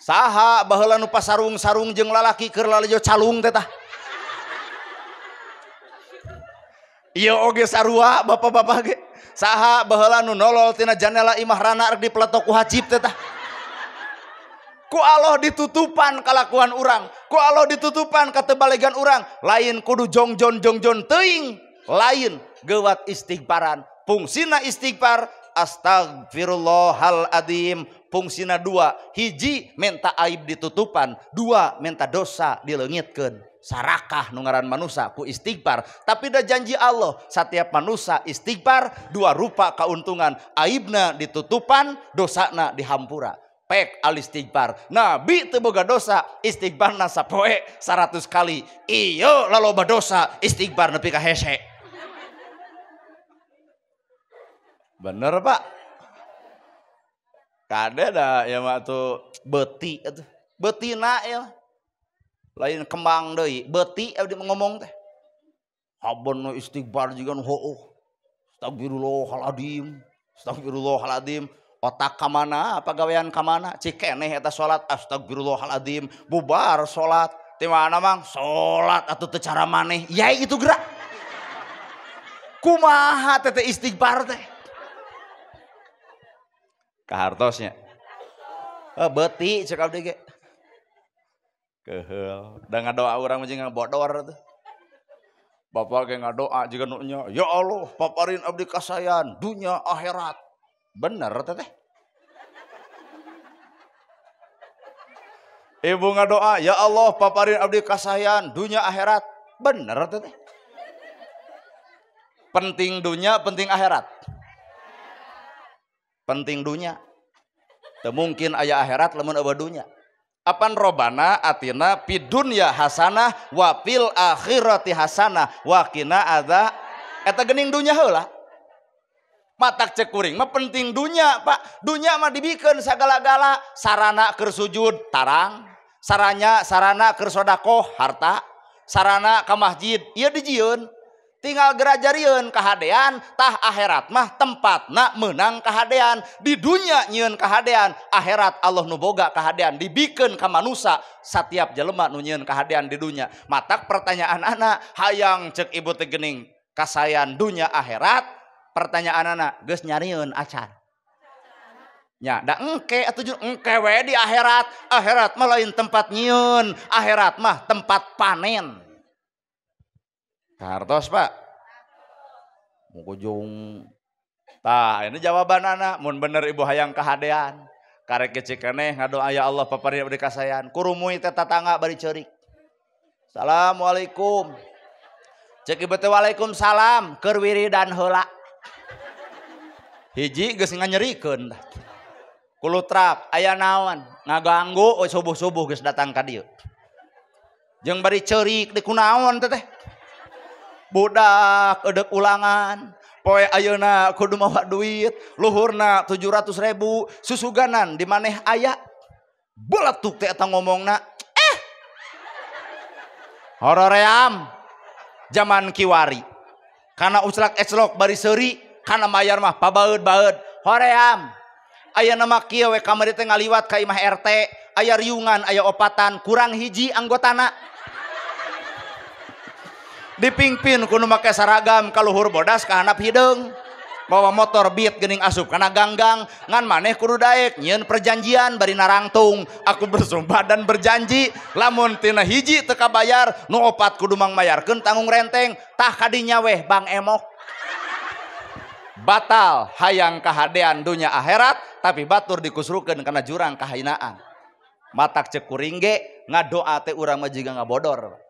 Saha baheula nu pasarung-sarung jeung lalaki keur lalajo calung teh tah. Ieu oge sarua bapak-bapak ge. Saha baheula nu nolol tina janela imah rana rek dipeletok ku hajib teh tah. Ku Allah ditutupan kalakuan urang, ku Allah ditutupan katebalegan urang, lain kudu jongjon jongjon teuing, lain geuwat istighfaran. Fungsina istighfar astagfirullahal adzim. Fungsina dua, hiji menta aib ditutupan, dua menta dosa dileungitkeun. Sarakah nu ngaran manusa ku istighfar. Tapi da janji Allah, setiap manusa istighfar dua rupa keuntungan, aibna ditutupan, dosana dihampura. Pek al istighfar. Nabi teu boga dosa, istighfarna sapoe 100 kali. Ieu laloba dosa, istighfar nepi ka hese. Bener Pak? Kade dah ya mah tuh beti atuh. Betina ya. Lain kembang deui, beti abdi ngomong teh. Habon nu istighfar jiga nu hooh. Astagfirullahaladzim. Astagfirullahaladzim. Otak ka mana, pagawean ka mana? Cik keneh eta salat astagfirullahaladzim, bubar salat. Ti mana mang? Salat atuh teu cara maneh. Yai itu gerak. Kumaha teh istighfar teh? Kahartosnya. Oh, beti cek abdi ge. Keheul. Da ngadoa urang mah jeung ngabodor tuh. Bapak ge ngadoa jiga nu nya, ya Allah, paparin abdi kasayan dunya akhirat. Bener teteh. Ibu ngadoa, ya Allah, paparin abdi kasayan dunya akhirat. Bener teteh. Penting dunya, penting akhirat. Penting dunya. Teu mungkin aya akhirat lamun eueuh dunya. Apan robana atina fid dunya hasanah wa fil akhirati hasanah wa qina adza. Eta geuning dunya heula. Matak cek kuring mah penting dunya Pak. Dunya mah dibikeun sagala-gala, sarana keur sujud tarang, sarana keur sodakoh harta, sarana ka masjid ieu dijieun. Tinggal gerajarieun kahadean, tah akhirat mah tempatna meunang kahadean. Di dunya nyieun kahadean, akhirat Allah nu boga kahadean dibikeun ka manusa satiap jelema nu nyieun kahadean di dunya. Matak pertanyaan anak hayang cek ibu teh geuning kasayan dunya akhirat, pertanyaan anak geus nyarieun acan. Nya da engke atuh engke we di akhirat. Akhirat mah lain tempat nyieun, akhirat mah tempat panen. Kahartos Pak. Mukujung. Tah, ini jawaban anak mun bener ibu hayang kahadean. Karek kecik keneh ngadoa ya Allah paparina abdi kasayan. Kurumui teh tatangga bari ceurik. Assalamualaikum. Cek ibu teh waalaikumsalam keur wiridan heula. Hiji geus nganyerikeun tah. Kulutrak aya naon ngaganggu subuh-subuh geus datang ka dieu. Jeung bari ceurik di kunaon teh teh. Budak edek ulangan poe ayeuna kudu mawa duit luhurna 700.000 susuganan di maneh aya beletuk teh eta ngomongna horoream zaman kiwari kana uclak eclok bari seuri kana mayar mah pabaeud-baeud hoream ayeuna mah kieu we kamari teh ngaliwat ka imah RT aya riungan aya opatan kurang hiji anggotana dipingpin kudu make saragam kaluhur bodas kahanap hideung bawa motor beat geuning asup kana ganggang ngan maneh kudu daek nyieun perjanjian bari narangtung aku bersumpah dan berjanji lamun tina hiji teu kabayar nu opat kudu mangmayarkeun tanggung renteng tah kadinya weh Bang Emok batal hayang kahadean dunya akhirat tapi batur dikusrukeun kana jurang kahinaan. Matak cek kuring ge ngadoa teh urang mah jiga ngabodor.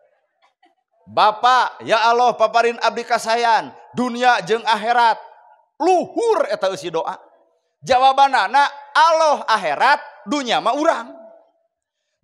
Bapak, ya Allah paparin abdi kasayan dunia jeung akhirat. Luhur eta eusi doa. Jawabanana Allah akhirat, dunia mah urang.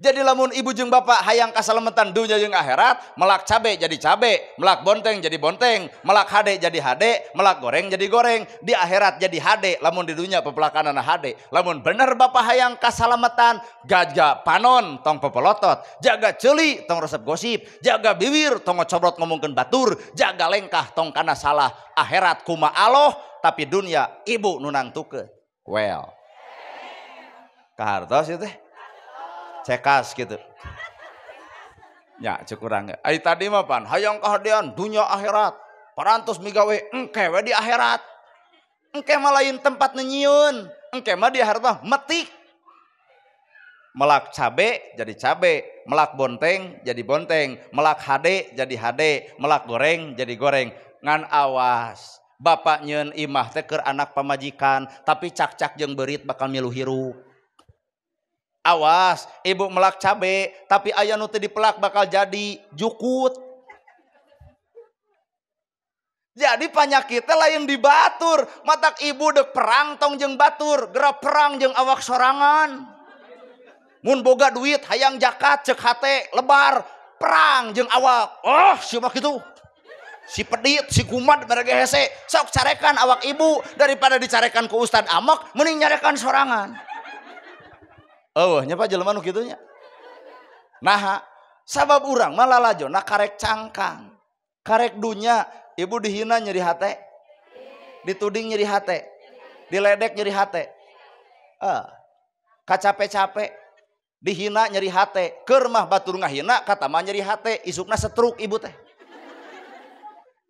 Jadi lamun ibu jeung bapak hayang kasalametan dunia jeung akhirat, melak cabe jadi cabe, melak bonteng jadi bonteng, melak hade jadi hade, melak goreng jadi goreng, di akhirat jadi hade, lamun di dunia pepelakanana hade. Lamun bener bapak hayang kasalametan, jaga panon tong pepelotot, jaga ceuli tong resep gosip, jaga bibir tong ngocobrot ngomongkeun batur, jaga lengkah tong kana salah. Akhirat kuma Allah, tapi dunia ibu nu nangtukeun. Well. Kahartos ieu teh. Cekas gitu. Ya, cek urang ge. Ai tadi mah pan hayang kahadean dunia akhirat. Parantos migawe engke we di akhirat. Engke mah lain tempat nyieun, engke mah di akhirat mah metik. Melak cabe jadi cabe, melak bonteng jadi bonteng, melak hade jadi hade, melak goreng jadi goreng. Ngan awas, bapak nyieun imah teh keur anak pamajikan, tapi cak-cak jeung beurit bakal milu hirup. Awas, ibu melak cabe, tapi aya nu teu dipelak bakal jadi jukut. Jadi panyakitnya lain di batur, matak ibu dek perang tong jeung batur, gerak perang jeung awak sorangan. Mun boga duit hayang jakat cek hate lebar, perang jeung awak. Oh, siapa kitu? Si pedit, si kumat mereka hese, sok carekan awak ibu daripada dicarekan ku Ustad Amok, mending nyarekan sorangan. Oh, nya Pak jelema nu kitu nya. Nah, sabab urang mah lalajona karek cangkang. Karek dunya, ibu dihina nyeri hate. Dituding nyeri hate. Diledek nyeri hate. Kacape-cape dihina nyeri hate. Keur mah batur ngahina kata mah nyeri hate, isukna setruk ibu teh.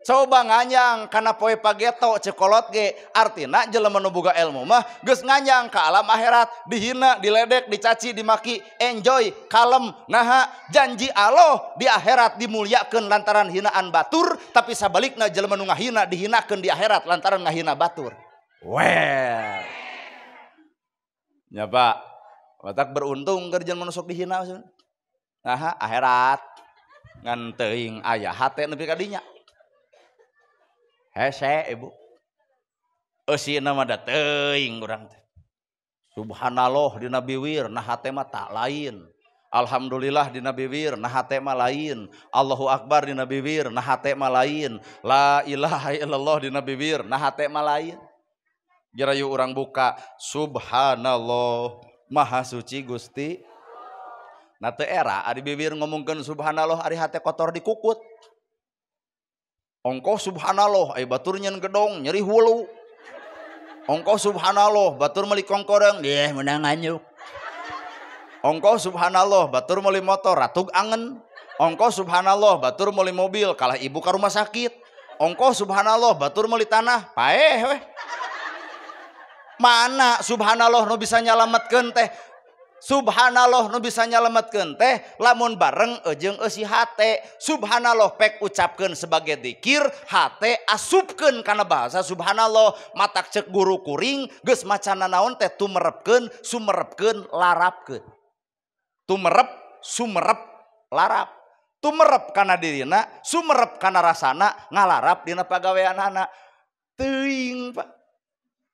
Coba nganyang kana poe pageto cekolot ge artina jelema nu boga ilmu mah geus nganyang ka alam akhirat, dihina, diledek, dicaci, dimaki, enjoy, kalem. Naha janji Allah di akhirat dimuliakeun lantaran hinaan batur, tapi sabalikna jelema nu ngahina dihinakeun di akhirat lantaran ngahina batur. Well. Nya Pak, batak beruntung keur jelema nu sok dihina. Naha akhirat ngan teuing aya hate nepi ka dinya. Hese ibu. Eusina mah da teuing urang teh. Subhanallah dina biwir nah hate mah tak lain. Alhamdulillah dina biwir nah hate mah lain. Allahu akbar dina biwir nah hate mah lain. La ilaha illallah dina biwir nah hate mah lain. Gerayu urang buka subhanallah maha suci Gusti. Nah teu era ari bibir ngomongkeun subhanallah ari hate kotor dikukut. Ongkoh subhanallah ai batur nyeun gedong nyeri hulu. Ongkoh subhanallah batur meuli kongkoreng deh meunang nganyuk. Ongkoh subhanallah batur meuli motor ratug angen. Ongkoh subhanallah batur meuli mobil kalah ibu ka rumah sakit. Ongkoh subhanallah batur meuli tanah paeh weh. Mana subhanallah nu bisa nyalametkeun teh? Subhanallah nu bisa nyalametkeun teh lamun bareng jeung eusi hate. Subhanallah pek ucapkeun sebagai dikir, hate asupkeun kana bahasa subhanallah. Matak cek guru kuring geus macana naon teh tumerepkeun, sumerepkeun, larapkeun. Tumerep, sumerep, larap. Tumerep kana dirina, sumerep kana rasana, ngalarap dina pagaweanana. Teuing Pak.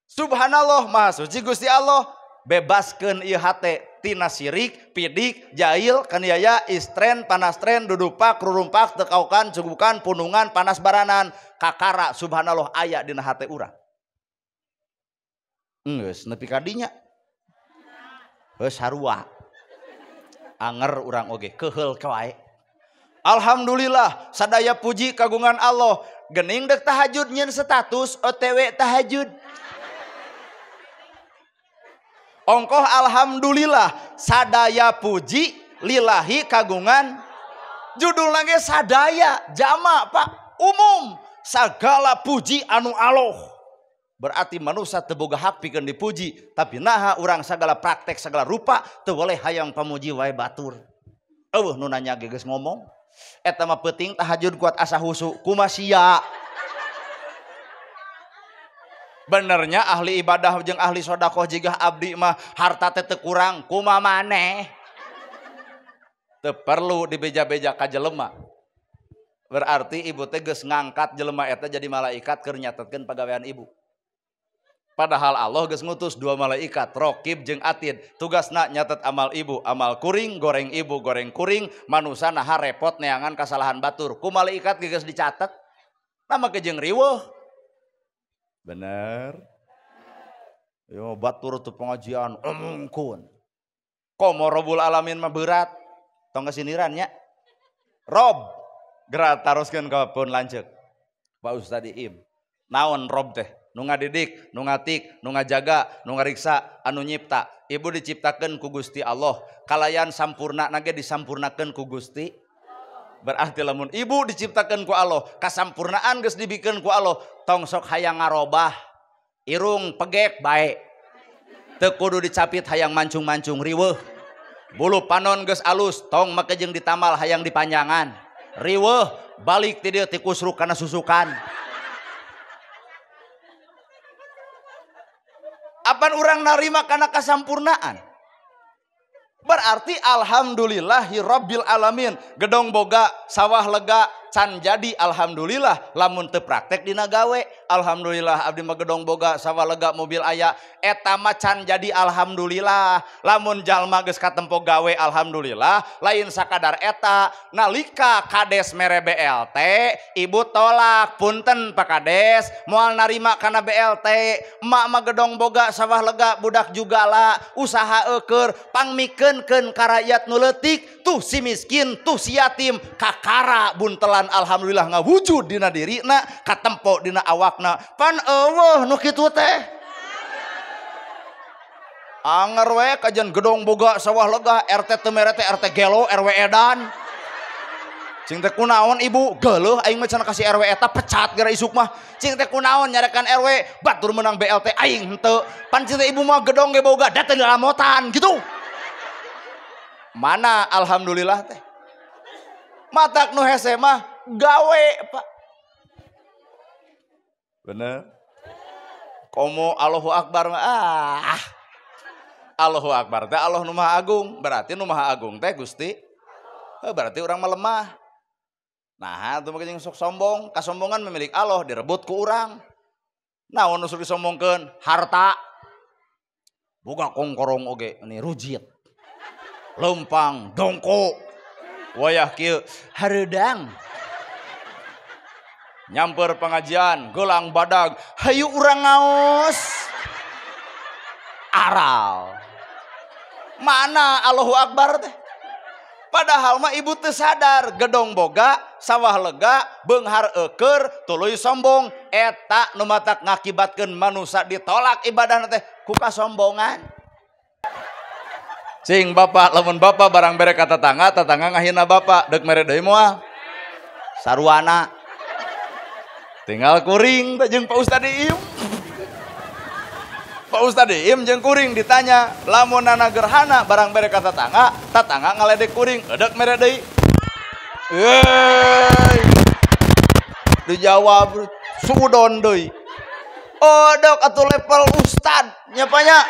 Subhanallah maha suci Gusti Allah, bebaskeun ieu hate tina sirik, pidik, jahil, kaniaya, istren, panastren, dudupak, rurumpak, tekaukan, cugukan, punungan, panas baranan, kakara subhanallah aya dina hate urang. Geus nepi ka dinya. Geus sarua. Anger urang oge keheul wae. Alhamdulillah sadaya puji kagungan Allah. Gening dek tahajud nyeun status OTW tahajud. Ongkoh alhamdulillah sadaya puji lillahi kagungan. Judul lagi sadaya jama Pak umum segala puji anu Allah. Berarti manusia teu boga hak pikeun dipuji, tapi naha urang segala praktek segala rupa teu boleh hayang pamuji wae batur. Eueuh nu nanya ge geus ngomong. Eta mah peuting tahajud kuat asa husu kumaha sia. Benernya ahli ibadah jeung ahli sodakoh jigah abdi mah harta teh teu kurang kumaha maneh. Teu perlu dibeja-beja ka jelema. Berarti ibu teh geus ngangkat jelema eta jadi malaikat keur nyatetkeun pagawean ibu. Padahal Allah geus ngutus dua malaikat, Rokib jeung Atid. Tugasna nyatet amal ibu, amal kuring, goreng ibu, goreng kuring, manusa naha repot neangan kasalahan batur. Ku malaikat geus dicatet. Nama ke jeung riweuh. Bener. Yo batur tuh pengajian omongkeun. Komo Robul Alamin mah berat. Tong kesiniran nya. Rob geura taroskeun ka pun lanceuk. Pak Ustad Iim. Naon rob teh? Nu ngadidik, nu ngatik, nu ngajaga, nu ngariksa, anu nyipta. Ibu diciptakeun ku Gusti Allah. Kalayan sampurna nage disampurnakeun ku Gusti. Berarti lamun ibu diciptakeun ku Allah, kasampurnaan geus dibikeun ku Allah, tong sok hayang ngarobah, irung pegek bae. Teu kudu dicapit hayang mancung-mancung riweuh. Bulu panon geus alus, tong make jeung ditamal hayang dipanjangan. Riweuh, balik ti dieu ti kusruk kana susukan. Apan urang narima kana kasampurnaan? Berarti alhamdulillahi rabbil alamin. Gedong boga, sawah lega, can jadi alhamdulillah. Lamun teu praktek dina gawe, alhamdulillah abdi mah gedong boga, sawah lega, mobil aya. Eta mah can jadi alhamdulillah. Lamun jalma geus katempo gawe alhamdulillah, lain sakadar eta. Nalika kades mere BLT, ibu tolak, punten Pak Kades, moal narima kana BLT. Emak mah gedong boga, sawah lega, budak juga lah, usaha eueur, pangmikeun keun ka rakyat nu leutik, tuh si miskin, tuh si yatim, kakara buntelan alhamdulillah ngawujud dina dirina, katempo dina awakna. Pan eueuh nu kitu teh. Anger we kajian gedong boga sawah lega, RT teu mere teh RT gelo, RW edan. Cing teh kunaon ibu, geuleuh aing mah cenah kasih RW eta pecat gara isuk mah. Cing teh kunaon nyarekan RW, batur menang BLT aing henteu. Pan cing teh ibu mah gedong ge boga, da teu dilamotan gitu. Mana alhamdulillah teh. Matak nu hese mah gawe Pak. Bener. Komo Allahu Akbar mah ah. Allahu Akbar teh Allah nu Maha Agung, berarti nu Maha Agung teh Gusti. Berarti urang mah lemah. Nah, itu mah sok sombong, kasombongan memiliki Allah direbut ku urang. Naon nu sok disombongkeun? Harta. Boga kongkorong oge, ini rujit. Lempang, dongko. Wayah kieu hareudang. Nyamper pengajian, gelang badag, hayu urang ngaos. Aral. Mana Allahu Akbar teh? Padahal mah ibu teu sadar, gedong boga, sawah lega, beunghar eueur, tuluy sombong, eta nu matak ngakibatkeun manusia ditolak ibadahna teh ku kasombongan. Cing bapak, lamun bapak barang bere ka tetangga, tetangga ngahina bapak, deuk mere deui moal. Sarwana. Tinggal kuring teh jeung Pak Ustad Iim. Pak Ustad Iim jeung kuring ditanya, lamun nana gerhana barang bere ka tetangga, tetangga ngaledek kuring, edek mere deui. Euy. Dijawab sudon deui. Odok atuh level ustad nya nya.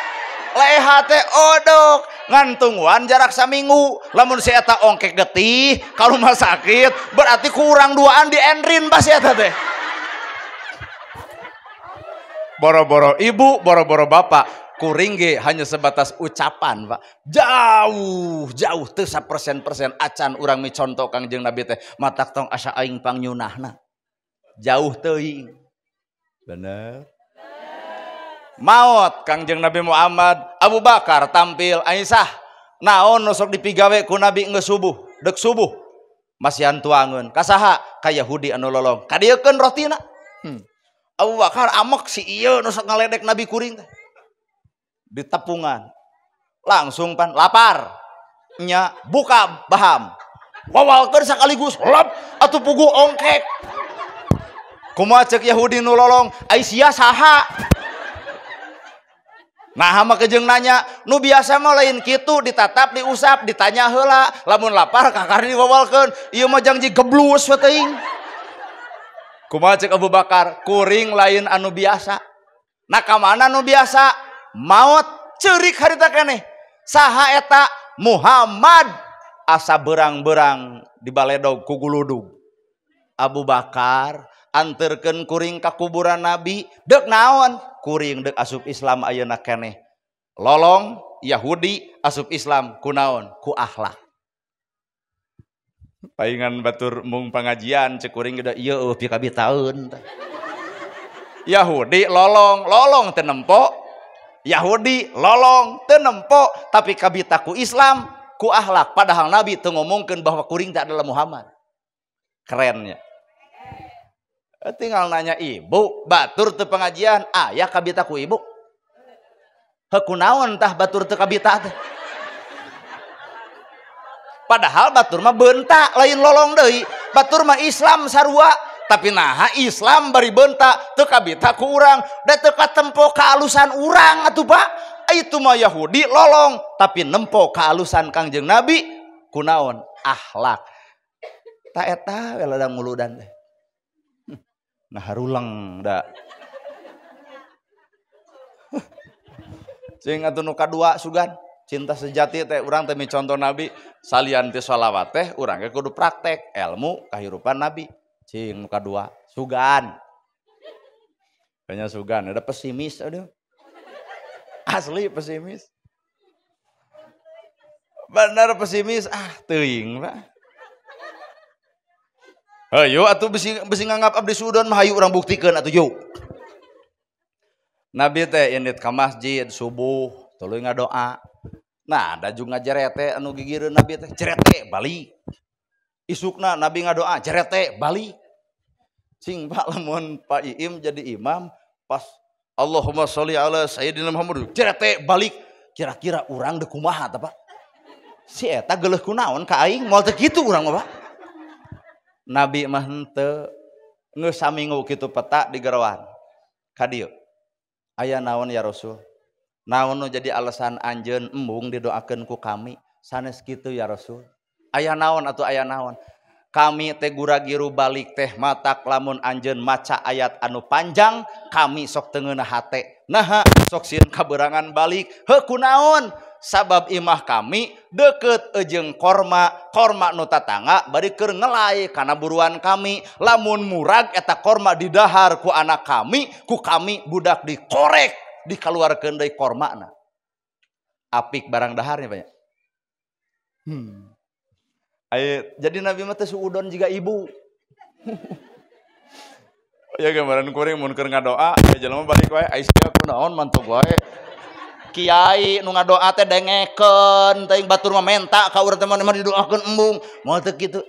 Leha teh odok ngantungwan jarak saminggu, lamun si eta ongkek getih ka rumah sakit berarti kurang duaan di endrin pas si eta teh. Boro-boro ibu, boro-boro bapak, kuring ge hanya sebatas ucapan, Pak. Jauh, jauh teu sapersen-persen acan urang miconto Kangjeng Nabi teh matak tong asa aing pangnyunahna. Jauh teuing. Bener. Maot Kangjeng Nabi Muhammad, Abu Bakar tampil, Aisyah naon nu sok dipigawe ku Nabi geus subuh, deuk subuh. Masihan tuangeun ka saha? Ka Yahudi anu lolong. Kadiekeun rotina. Abu Bakar amek si ieu nu sok ngaledek Nabi kuring teh. Di tepungan. Langsung pan lapar. Nya buka baham. Wawalkeun sakaligus lep atuh puguh ongkek. Kumaha ceuk Yahudi nu lolong, ai sia saha? Nah hama kejeng nanya, nu biasa mah lain kitu ditatap, diusap, ditanya heula, lamun lapar kakar diwawalkeun, ieu mah jangji geblus we teuing. Kumaha ceuk Abu Bakar, kuring lain anu biasa. Nah ka mana nu biasa? Maot ceurik harita keneh. Saha eta? Muhammad. Asa berang-berang dibaledog ku guludug. Abu Bakar anterkeun kuring ka kuburan Nabi, deuk naon? Kuring deuk asup Islam ayeuna keneh. Lolong Yahudi asup Islam ku naon? Ku akhlak. Paingan batur mung pengajian cek kuring gede ieu eueuh pikabitaeun. Yahudi lolong, lolong teu nempo. Yahudi lolong teu nempo, tapi kabita ku Islam, ku akhlak. Padahal Nabi teu ngomongkeun bahwa kuring teh adalah Muhammad. Kerennya. Tinggal nanya ibu, batur teu pengajian, aya kabita ku ibu. Heuh kunaon tah batur teu kabita teh. Padahal batur mah bentak lain lolong deui. Batur mah Islam sarua, tapi naha Islam bari bentak teu kabita ku urang, da teu katempo kaalusan urang atuh Pak. Itu mah Yahudi lolong, tapi nempo kaalusan Kangjeng Nabi kunaon? Akhlak. Ta eta we ladang muludan teh. Nah harulang da. Cing atuh nu kadua sugan. Cinta sejati teh urang teh micontoh Nabi, salian ti sholawat teh urang ge kudu praktek ilmu kahirupan Nabi. Cing nu kadua sugan. Kayaknya sugan ada pesimis aduh. Asli pesimis. Bener pesimis ah teuing Pak. Hayu atuh bisi nganggap abdi sudon mah hayu urang buktikeun atuh yuk. Nabi teh indit ka masjid subuh tuluy ngadoa. Nah, ada juga jerete anu gigireun Nabi teh, jerete balik. Isukna Nabi ngadoa, jerete balik. Cing Pak lamun Pak Iim jadi imam pas Allahumma sholli ala sayyidina Muhammad, jerete balik. Kira-kira urang deuk kumaha tah Pak? Si eta geuleuh kunaon ka aing, moal teu kitu urang mah Pak. Nabi mah henteu geus saminggu kitu peta di gerawan. Ka dieu. Aya naon ya Rasul? Naon nu jadi alasan anjeun embung didoakeun ku kami sanes kitu ya Rasul. Aya naon atuh aya naon? Kami teh gura-giru balik teh matak lamun anjeun maca ayat anu panjang kami sok teu ngeunah hate. Naha sok sieun kaberangan balik. Heuh kunaon? Sabab imah kami deket jeung korma, korma nu tatangga bari keur ngelai kana buruan kami. Lamun murag eta korma didahar ku anak kami, ku kami budak dikorek, dikaluarkeun deui kormana. Apik barang daharnya banyak. Ayo, jadi Nabi mah teh suudon jiga ibu. Ya gambaran kuring mun keur ngadoa, aya jelema balik wae, ai sia kunaon mantog wae. Kiai nu ngadoa teh dengekeun teuing batur mah menta ka urang teh mah didoakeun embung. Moal teu kitu.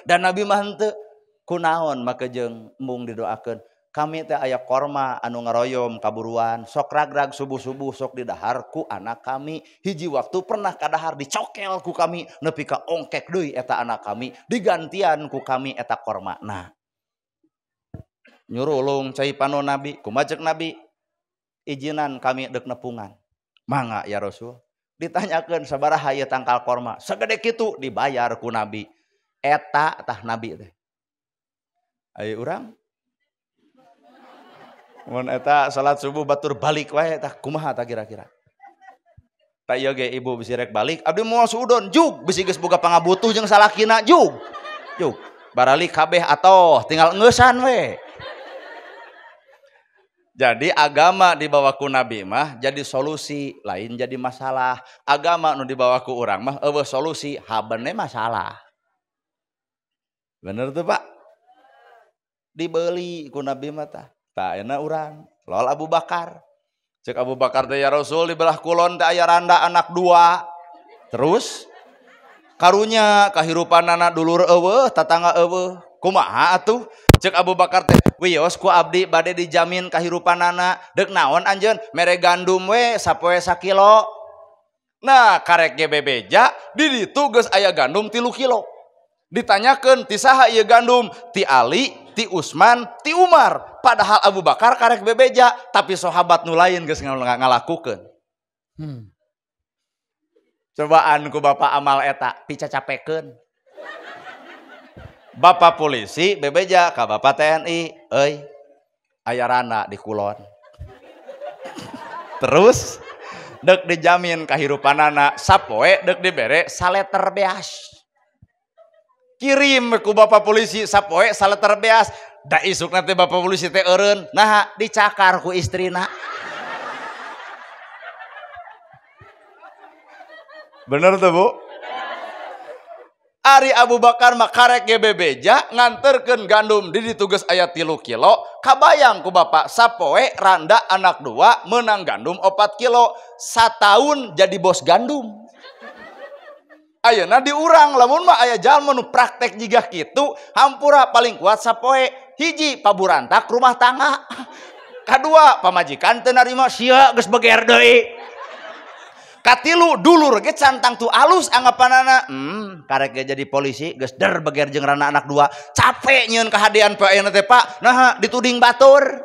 Dan Nabi mah henteu. Kunaon make jeung embung didoakeun? Kami teh aya korma anu ngaroyom kaburuan, sok ragrag subuh-subuh sok didahar ku anak kami. Hiji waktu pernah kadahar dicokel ku kami nepi ka ongkek deui eta anak kami, digantian ku kami eta korma. Nah, nyurulung cai pano Nabi, kumaha ceuk Nabi? Ijinan kami dek nepungan. Mangga ya Rasul. Ditanyakeun sabaraha ieu tangkal korma? Sagede kitu dibayar ku Nabi. Eta tah Nabi teh. Ayo urang mun eta salat subuh batur balik wae tah kumaha tah kira-kira. Tah ieu ge ibu bisi rek balik, abdi moal suudon jug bisi geus boga pangabutuh jeung salakina jug. Jug. Barali kabeh atoh tinggal engeusan we. Jadi agama dibawa ku Nabi mah jadi solusi, lain jadi masalah. Agama nu dibawa ku urang mah eueuh solusi, habene masalah. Bener tuh Pak? Dibeli ku Nabi mah tah. Tah ayeuna urang lol Abu Bakar. Cek Abu Bakar teh ya Rasul di belah kulon teh aya randa anak dua. Terus karunya kahirupanana dulur eueuh, tatangga eueuh. Kumaha atuh? Cek Abu Bakar teh wios ku abdi bade dijamin kahirupanana. Deuk naon anjeun? Mere gandum we sapoe sakilo. Nah, karek ge bebeja di ditu geus aya gandum 3 kilo. Ditanyakeun ti saha ieu gandum? Ti Ali, ti Usman, ti Umar. Padahal Abu Bakar karek bebeja, tapi sahabat nu lain geus ngalakukeun. Cobaan ku bapak amal eta picacapekeun. Bapak polisi bebeja ka bapak TNI, euy aya rana di kulon. Terus deuk dijamin kahirupanana sapoe deuk dibere saleter beas. Kirim ku bapak polisi sapoe saleter beas. Da isukna teh bapak polisi teh eureun, naha dicakar ku istrina. Bener tuh Bu? Ari Abu Bakar mah karek ge bebeja nganterkeun gandum di ditu geus aya 3 kilo, kabayang ku bapak sapoe randa anak dua menang gandum 4 kilo, sataun jadi bos gandum. Ayeuna diurang lamun mah aya jalma nu praktek jiga kitu, hampura paling kuat sapoe. Hiji paburantak rumah tangga. Kadua pamajikan teu narima sia geus beger deui. Katilu dulur ge cantang tu alus anggapanana. Karek ge jadi polisi geus der beger jeung rana anak dua. Capek nyieun kahadean poe ayeuna teh Pak. Naha dituding batur.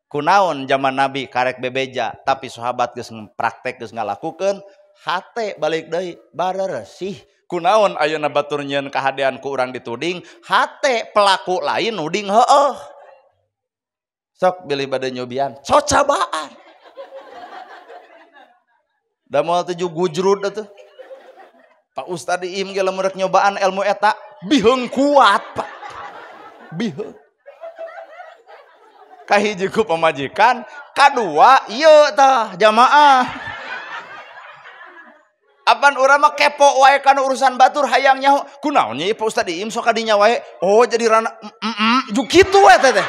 Kunaon zaman Nabi karek bebeja tapi sahabat geus praktek geus ngalakukeun. Hate balik deui bareresih. Kunaon ayeuna batur nyieun kahadean ku urang dituding, hate pelaku lain nuding heueuh. Sok bilih bade nyobian, cocabaan. Da moal teh gujrud atuh. Pak Ustad Iim ge lamun rek nyobaan ilmu eta biheung kuat, Pak. Biheung. Kahiji ku pamajikan, kadua ieu tah jamaah. Apan urang mah kepo wae kana urusan batur hayang nyaho. Kunaon nya Pak Ustad Iim sok kadinya wae. Oh jadi rana juk kitu we teh teh.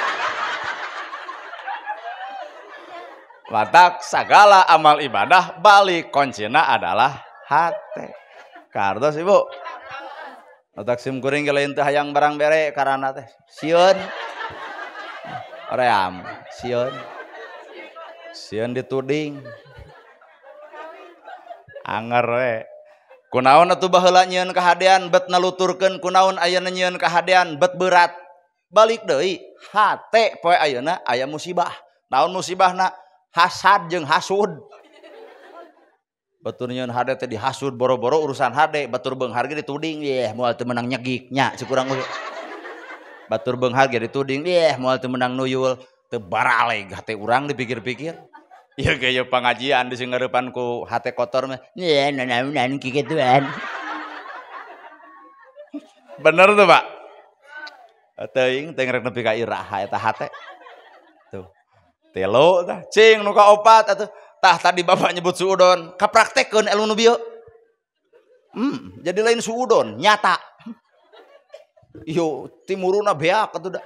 Watak sagala amal ibadah balik kuncina adalah hate. Kartos Ibu. Otak sim kuring ge lain teu hayang barang bere karana teh. Sieun. Oream, sieun. Sieun dituding. Anger we. Kunaon atuh baheula nyieun kahadean bet naluturkeun, kunaon ayeuna nyieun kahadean bet berat. Balik deui hate poe ayeuna aya musibah. Naon musibahna? Hasad jeung hasud. Batur nyieun hade teh dihasud boro-boro urusan hade, batur beunghar ge dituding, yeh moal teu meunang nyegik nya cek urang. Batur beunghar ge dituding, yeh moal teu meunang nuyul, teu baraleg hate urang dipikir-pikir. Ieu ge ieu pangajian di singeurepan ku hate kotor mah. Ye nanaonan kikituan. Bener tuh, Pak? Teuing teh rek nepi ka iraha eta hate. Tuh. Telo tah, cing nu kaopat atuh. Tah tadi bapak nyebut suudon, kapraktekkeun ilmu nu bieu. Jadi lain suudon, nyata. Ieu timuruna beak atuh da.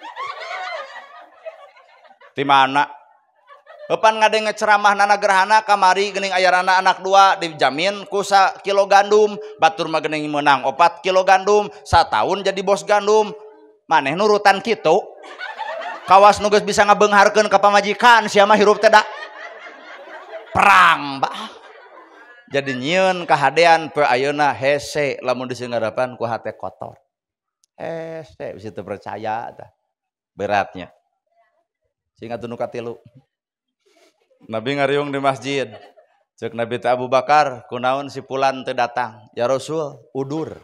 Ti mana? Eupan ngadenge ceramah nana gerhana kamari geuning aya anak dua dijamin ku sakilo gandum, batur mah geuning meunang 4 kilo gandum, sataun jadi bos gandum. Maneh nurutan kitu. Kawas nu geus bisa ngabeungharkeun ka pamajikan sia mah hirup teh da. Perang, bah. Jadi nyieun kahadean poe ayeuna hese lamun disinggarapan ku hate kotor. Hese bisi teu percaya tah. Beratnya. Sing atuh nu katilu. Nabi ngariung di masjid. Ceuk Nabi teh Abu Bakar, kunaon si fulan teu datang? Ya Rasul, udur.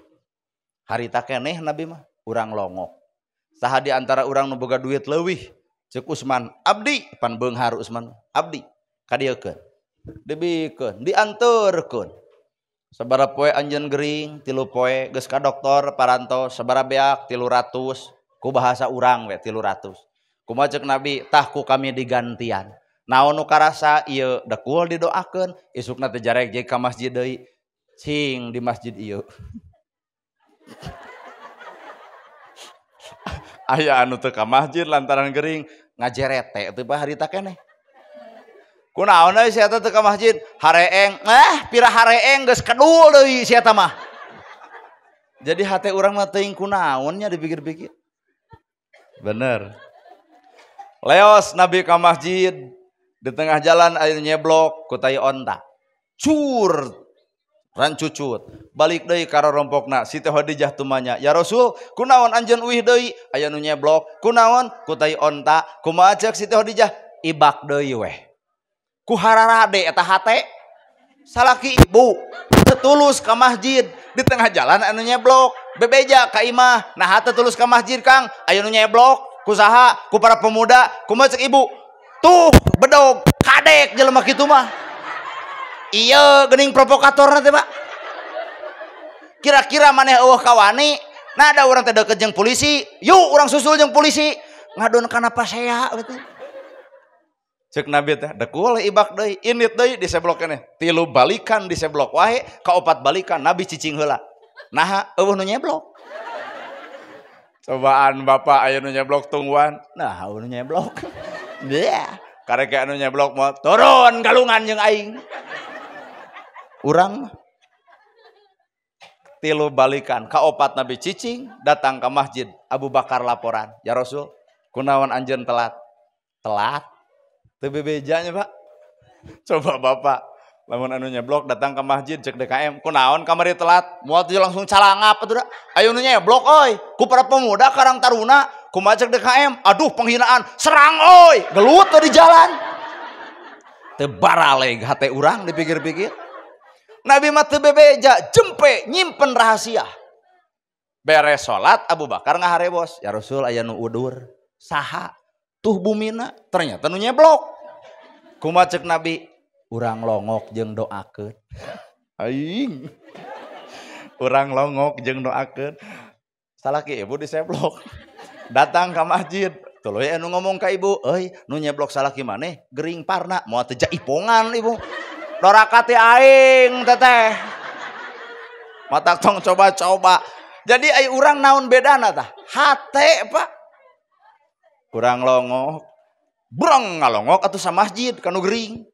Harita keneh Nabi mah, urang longok. Saha di antara urang nu boga duit leuwih? Ceuk Usman, abdi, pan beunghar Usman, abdi. Kadieukeun. Dibikeun, dianterkeun. Sabaraha poe anjeun gering, 3 poe geus ka dokter parantos, sabaraha beak 300, ku bahasa urang we 300. Kumaha ceuk Nabi, tah ku kami digantian. Naon nu karasa ieu dekul didoakeun, isukna teh jarek jeung ka masjid deui. Cing di masjid ieu. Aya anu teu ka masjid lantaran gering ngajerete teh bah harita keneh. Kunaon euy si eta teu ka masjid? Hareeng, pira hareeng geus kedul deui si eta mah. Jadi hate urang mah teuing kunaon nya dipikir-pikir. Bener. Leos Nabi ka masjid, di tengah jalan aya nyeblok ku tai onta. Cur rancucut. Balik deui ka rorompokna Siti Khadijah tumanya. Ya Rasul, kunaon anjeun uih deui? Aya nu nyeblok. Kunaon? Ku tai onta. Kumaha ceuk Siti Khadijah? Ibak deui weh. Ku hararade eta hate. Salaki ibu tetulus ka masjid, di tengah jalan anu nyeblok. Bebeja ka imah. Nah hate tulus ka masjid Kang, aya nu nyeblok. Ku saha? Ku para pemuda. Kumaha ceuk ibu? Tuh bedog kadek jelema kitu mah. Iya geuning provokatorna teh Pak. Kira-kira maneh eueuh kawani, nah ada urang teh deukeut jeung polisi, yuk urang susul jeung polisi, ngadon kana pasea gitu. Ceuk Nabi teh dekul ibak deui, init deui diseblok keneh. 3 balikan diseblok wae, ka 4 balikan Nabi cicing heula. Naha eueuh nu nyeblok. Cobaan bapak aya nu nyeblok tungguan. Nah, eueuh nu nyeblok. Bleh, karek anu nyeblok mah turun galungan jeung aing. Urang mah 3 balikan, ka 4 Nabi cicing, datang ke masjid. Abu Bakar laporan, "Ya Rasul, kunaon anjeun telat?" Telat? Teu bebejanya, Pak. Coba bapak, lamun anu nyeblok datang ke masjid cek DKM, kunaon kamari telat? Moal teh langsung calangap atuh da. Ayo nu nyeblok euy, ku para pemuda Karang Taruna, kumaha cek DKM? Aduh penghinaan, serang euy, gelut di jalan. Teu baraleg hate urang dipikir-pikir. Nabi mah teu bebeja, jempe nyimpen rahasia. Beres salat Abu Bakar ngaharebos, "Ya Rasul aya nu udur." Saha? Tuh bumina, ternyata nu nyeblok. Kumaha ceuk Nabi? Urang longok jeung doakeun. Aing. Urang longok jeung doakeun. Salaki ibu diseblok. Datang ka masjid, tuluy anu ngomong ka ibu, "Euy, nu nyeblok salaki maneh gering parna, moal teu jaipongan ibu." Doraka teh aing teteh. Matak tong coba-coba. Jadi ai urang naon bedana tah? Hate, Pak. Urang longok, breng ngalongok atuh sa masjid kanu gering.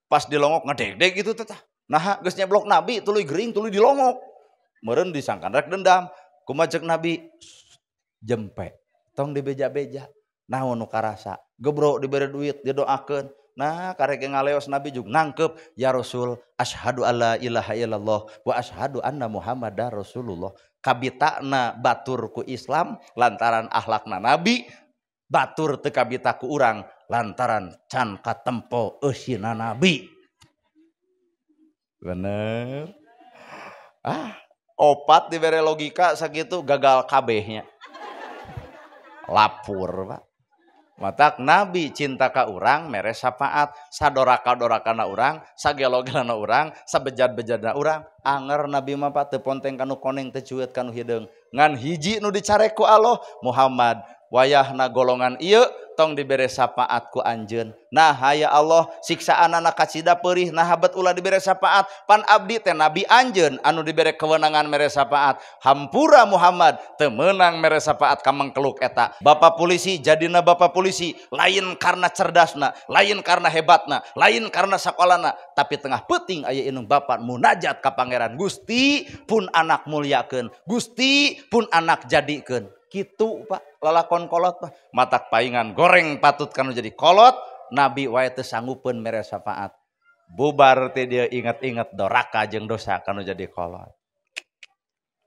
Pas dilongok ngedegdeg gitu teh tah. Nah, geus nyeblok Nabi tuluy gering tuluy dilongok. Meureun disangkan rek dendam. Kumaha ceuk Nabi? Jempe. Tong dibeja-beja. Naon nu karasa? Gebro dibere duit, didoakeun. Nah, karek ngaleos Nabi juga nangkep, "Ya Rasul, asyhadu alla ilaha illallah wa asyhadu anna Muhammadar Rasulullah." Kabitana batur ku Islam lantaran akhlakna Nabi, batur teu kabita ku urang lantaran can katempo eusina Nabi. Bener. Ah, 4 dibere logika sakitu gagal kabehnya. Lapor, Pak. Matak Nabi cinta ka urang mere syafaat, sadoraka-dorakana urang, sagelo-gelana urang, sabejad-bejadna urang. Anger Nabi mah Pak teu ponteng kanu koneng teu cueut kanu hideung. Ngan hiji nu dicarek ku Allah, Muhammad wayahna golongan ieu tong dibere syafaat ku anjeun. Nah ya Allah siksaan anak kacida perih nah bet ulah dibere syafaat pan abdi teh nabi anjeun anu dibere kewenangan mere syafaat. Hampura Muhammad teu meunang mere syafaat ka mangkeluk eta. Bapak polisi jadina bapak polisi lain karena cerdasna, lain karena hebatna, lain karena sakolana, tapi tengah peuting aya indung bapak munajat ka Pangeran Gusti pun anak muliakeun, Gusti pun anak jadikeun. Kitu Pak lalakon kolot mah matak paingan goreng patut kanu jadi kolot nabi wae teu sanggupeun mere syafaat. Bubar teh dia ingat-ingat doraka jeung dosa kanu jadi kolot.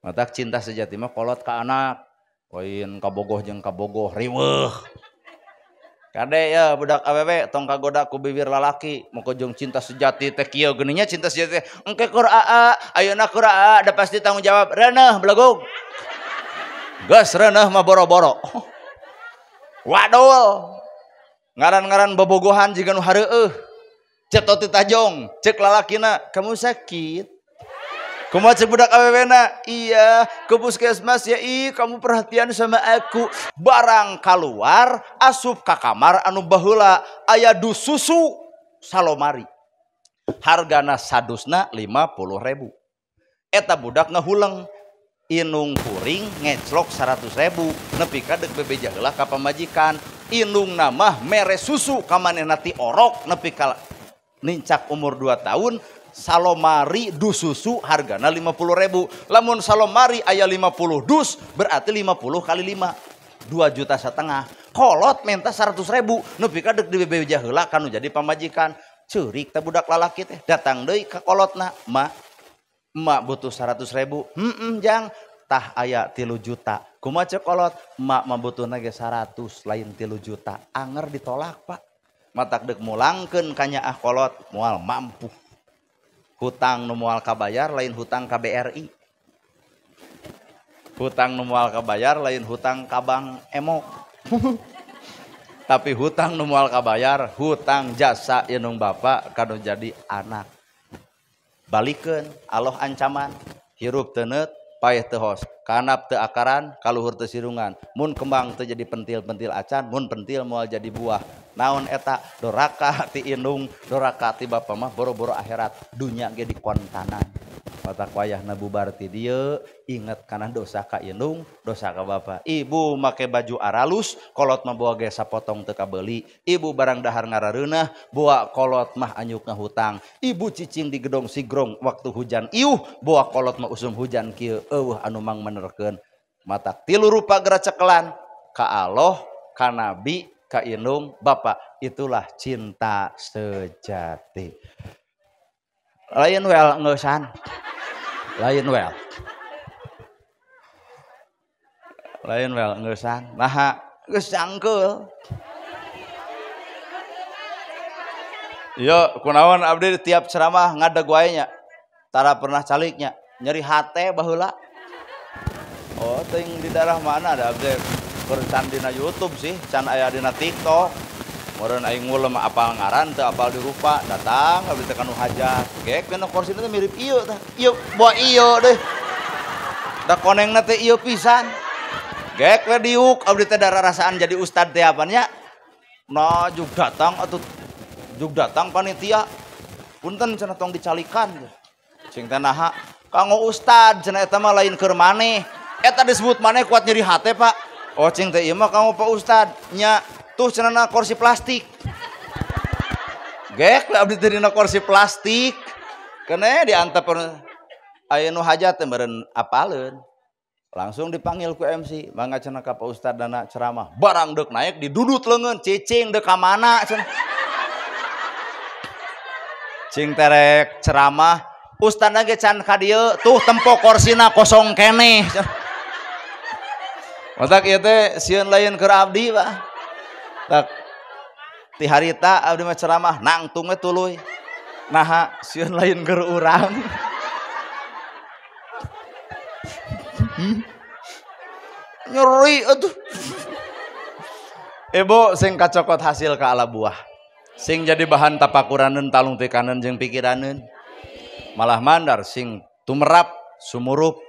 Matak cinta sejati mah kolot ka anak, lain kabogoh jeung kabogoh riweuh. Kade ya budak awewe tong kagoda ku bibir lalaki moko jeung cinta sejati teh kieu geuning cinta sejati engke keur aa ayeuna keur aa da pasti tanggung jawab reuneuh belegug. Geus reuneuh mah boro-boro. Wadul. Ngaran-ngaran bobogohan jiga nu hareueuh. Ceuk ti tajong, ceuk lalakina, kamu sakit. Kumaha ceuk budak awewena? Iya, ke puskesmas ya, ih kamu perhatian sama aku. Barang kaluar asup ka kamar anu baheula aya dus susu salomari. Hargana sadusna 50.000. Eta budak ngahuleng. Inung kuring ngeclok 100.000 nepi ka deuk bebeja heula ka pamajikan. Inung mah mere susu ka manehna ti orok nepi ka nincak umur 2 tahun salomari dus susu hargana 50.000. Lamun salomari aya 50 dus berarti 50 kali 5 2,5 juta. Kolot menta 100.000 nepi ka deuk dibebeja heula kanu jadi pamajikan. Ceurik teh budak lalaki teh datang deui ka kolotna, "Ma, emak butuh 100.000, jang tah aya 3 juta. Kumaha ceuk kolot? Emak mah butuhna ge 100 lain 3 juta. Anger ditolak Pak. Matak deuk mulangkeun ka nyaah kolot moal mampu. Hutang nu moal kabayar lain hutang ka BRI. Hutang nu moal kabayar lain hutang ka Bank Emok. Tapi hutang nu moal kabayar hutang jasa indung bapak kanu jadi anak. Balikeun Allah ancaman hirup teu neut paeh teu hos kanap teu akaran kaluhur teu sirungan mun kembang teu jadi pentil-pentil acan mun pentil moal jadi buah. Naon eta doraka ti indung doraka ti bapa mah boro-boro akhirat dunya ge dikontanan. Matak wayahna bubar ti dieu inget kana dosa ka indung dosa ka bapa. Ibu make baju aralus kolot mah boa ge sapotong teu kabeuli. Ibu barang dahar ngarareunah boa kolot mah anyuk ngahutang. Ibu cicing di gedong sigrong waktu hujan iuh boa kolot mah usum hujan kieu eueuh anu mangmenerkeun. Matak tilu rupa geracekelan ka Allah ka nabi ka indung bapa. Itulah cinta sejati. Lain wel ngeusan. Lain wel. Lain wel ngeusan. Naha geus cangkeul. Yo kunaon abdi tiap ceramah ngadeg wae nya. Tara pernah caliknya. Nyeri hate baheula. Oh teuing di daerah mana ada abdi keur can dina YouTube sih, can aya dina TikTok. Meureun aing ngulem apal ngaran teu apal dirupa, datang abdi teh kanu hajat. Gek dina korsina teh mirip ieu tah. Ieu boa ieu deh. Da konengna teh ieu pisan. Gek we diuk abdi teh dararasaan jadi ustad teh apan nya. Nah juk datang atuh juk datang panitia. Punten cenah tong dicalikan. Cing teh naha? Kanggo ustad cenah eta mah lain keur maneh. Eta disebut maneh kuat nyeri hate, Pak. Oh cing teh ieu mah kanggo Pak Ustad nya. Tuh cenah kursi plastik. Gek lah abdi teh dina kursi plastik. Kene diantep aya nu hajat teh meureun apaleun. Langsung dipanggil ku MC, mangga cenah ka Pak Ustad dana ceramah. Barang deuk naik didudut leungeun, cicing deuk ka mana cenah. Cing terek ceramah, ustadna ge can ka dieu, tuh tempo korsina kosong keneh. Matak ieu teh sieun lain keur abdi, Pak. Tak ti harita abdi mah ceramah nangtung we tuluy. Naha sieun lain keur urang. Nyeri atuh. Ibu sing kacokot hasil ka ala buah. Sing jadi bahan tapakuraneun talung tikaneun jeung pikiraneun. Malah mandar sing tumerap sumurup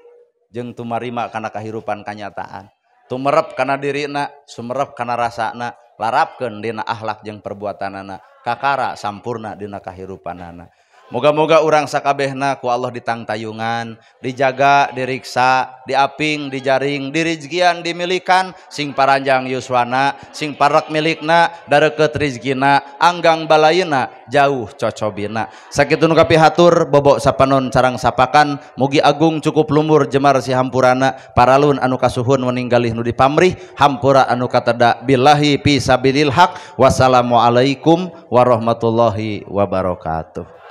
jeung tumarima kana kahirupan kanyataan. Tumerep kana dirina, sumerep kana rasana. Larapkeun dina akhlak jeung perbuatanana, kakara sampurna dina kahirupanana. Moga-moga urang sakabehna ku Allah ditangtayungan, dijaga, diriksa, diaping, dijaring, dirizkian, dimilikan, sing paranjang yuswana, sing parek milikna, dareukeut rizkina, anggang balayna, jauh cocobina. Sakitu nu kapihatur, bobok sapanon carang sapakan, mugi agung cukup lumur jemar si hampurana, paralun anu kasuhun meninggalih nu dipamrih, hampura anu kateda billahi fi sabilil haq. Wassalamualaikum warahmatullahi wabarakatuh.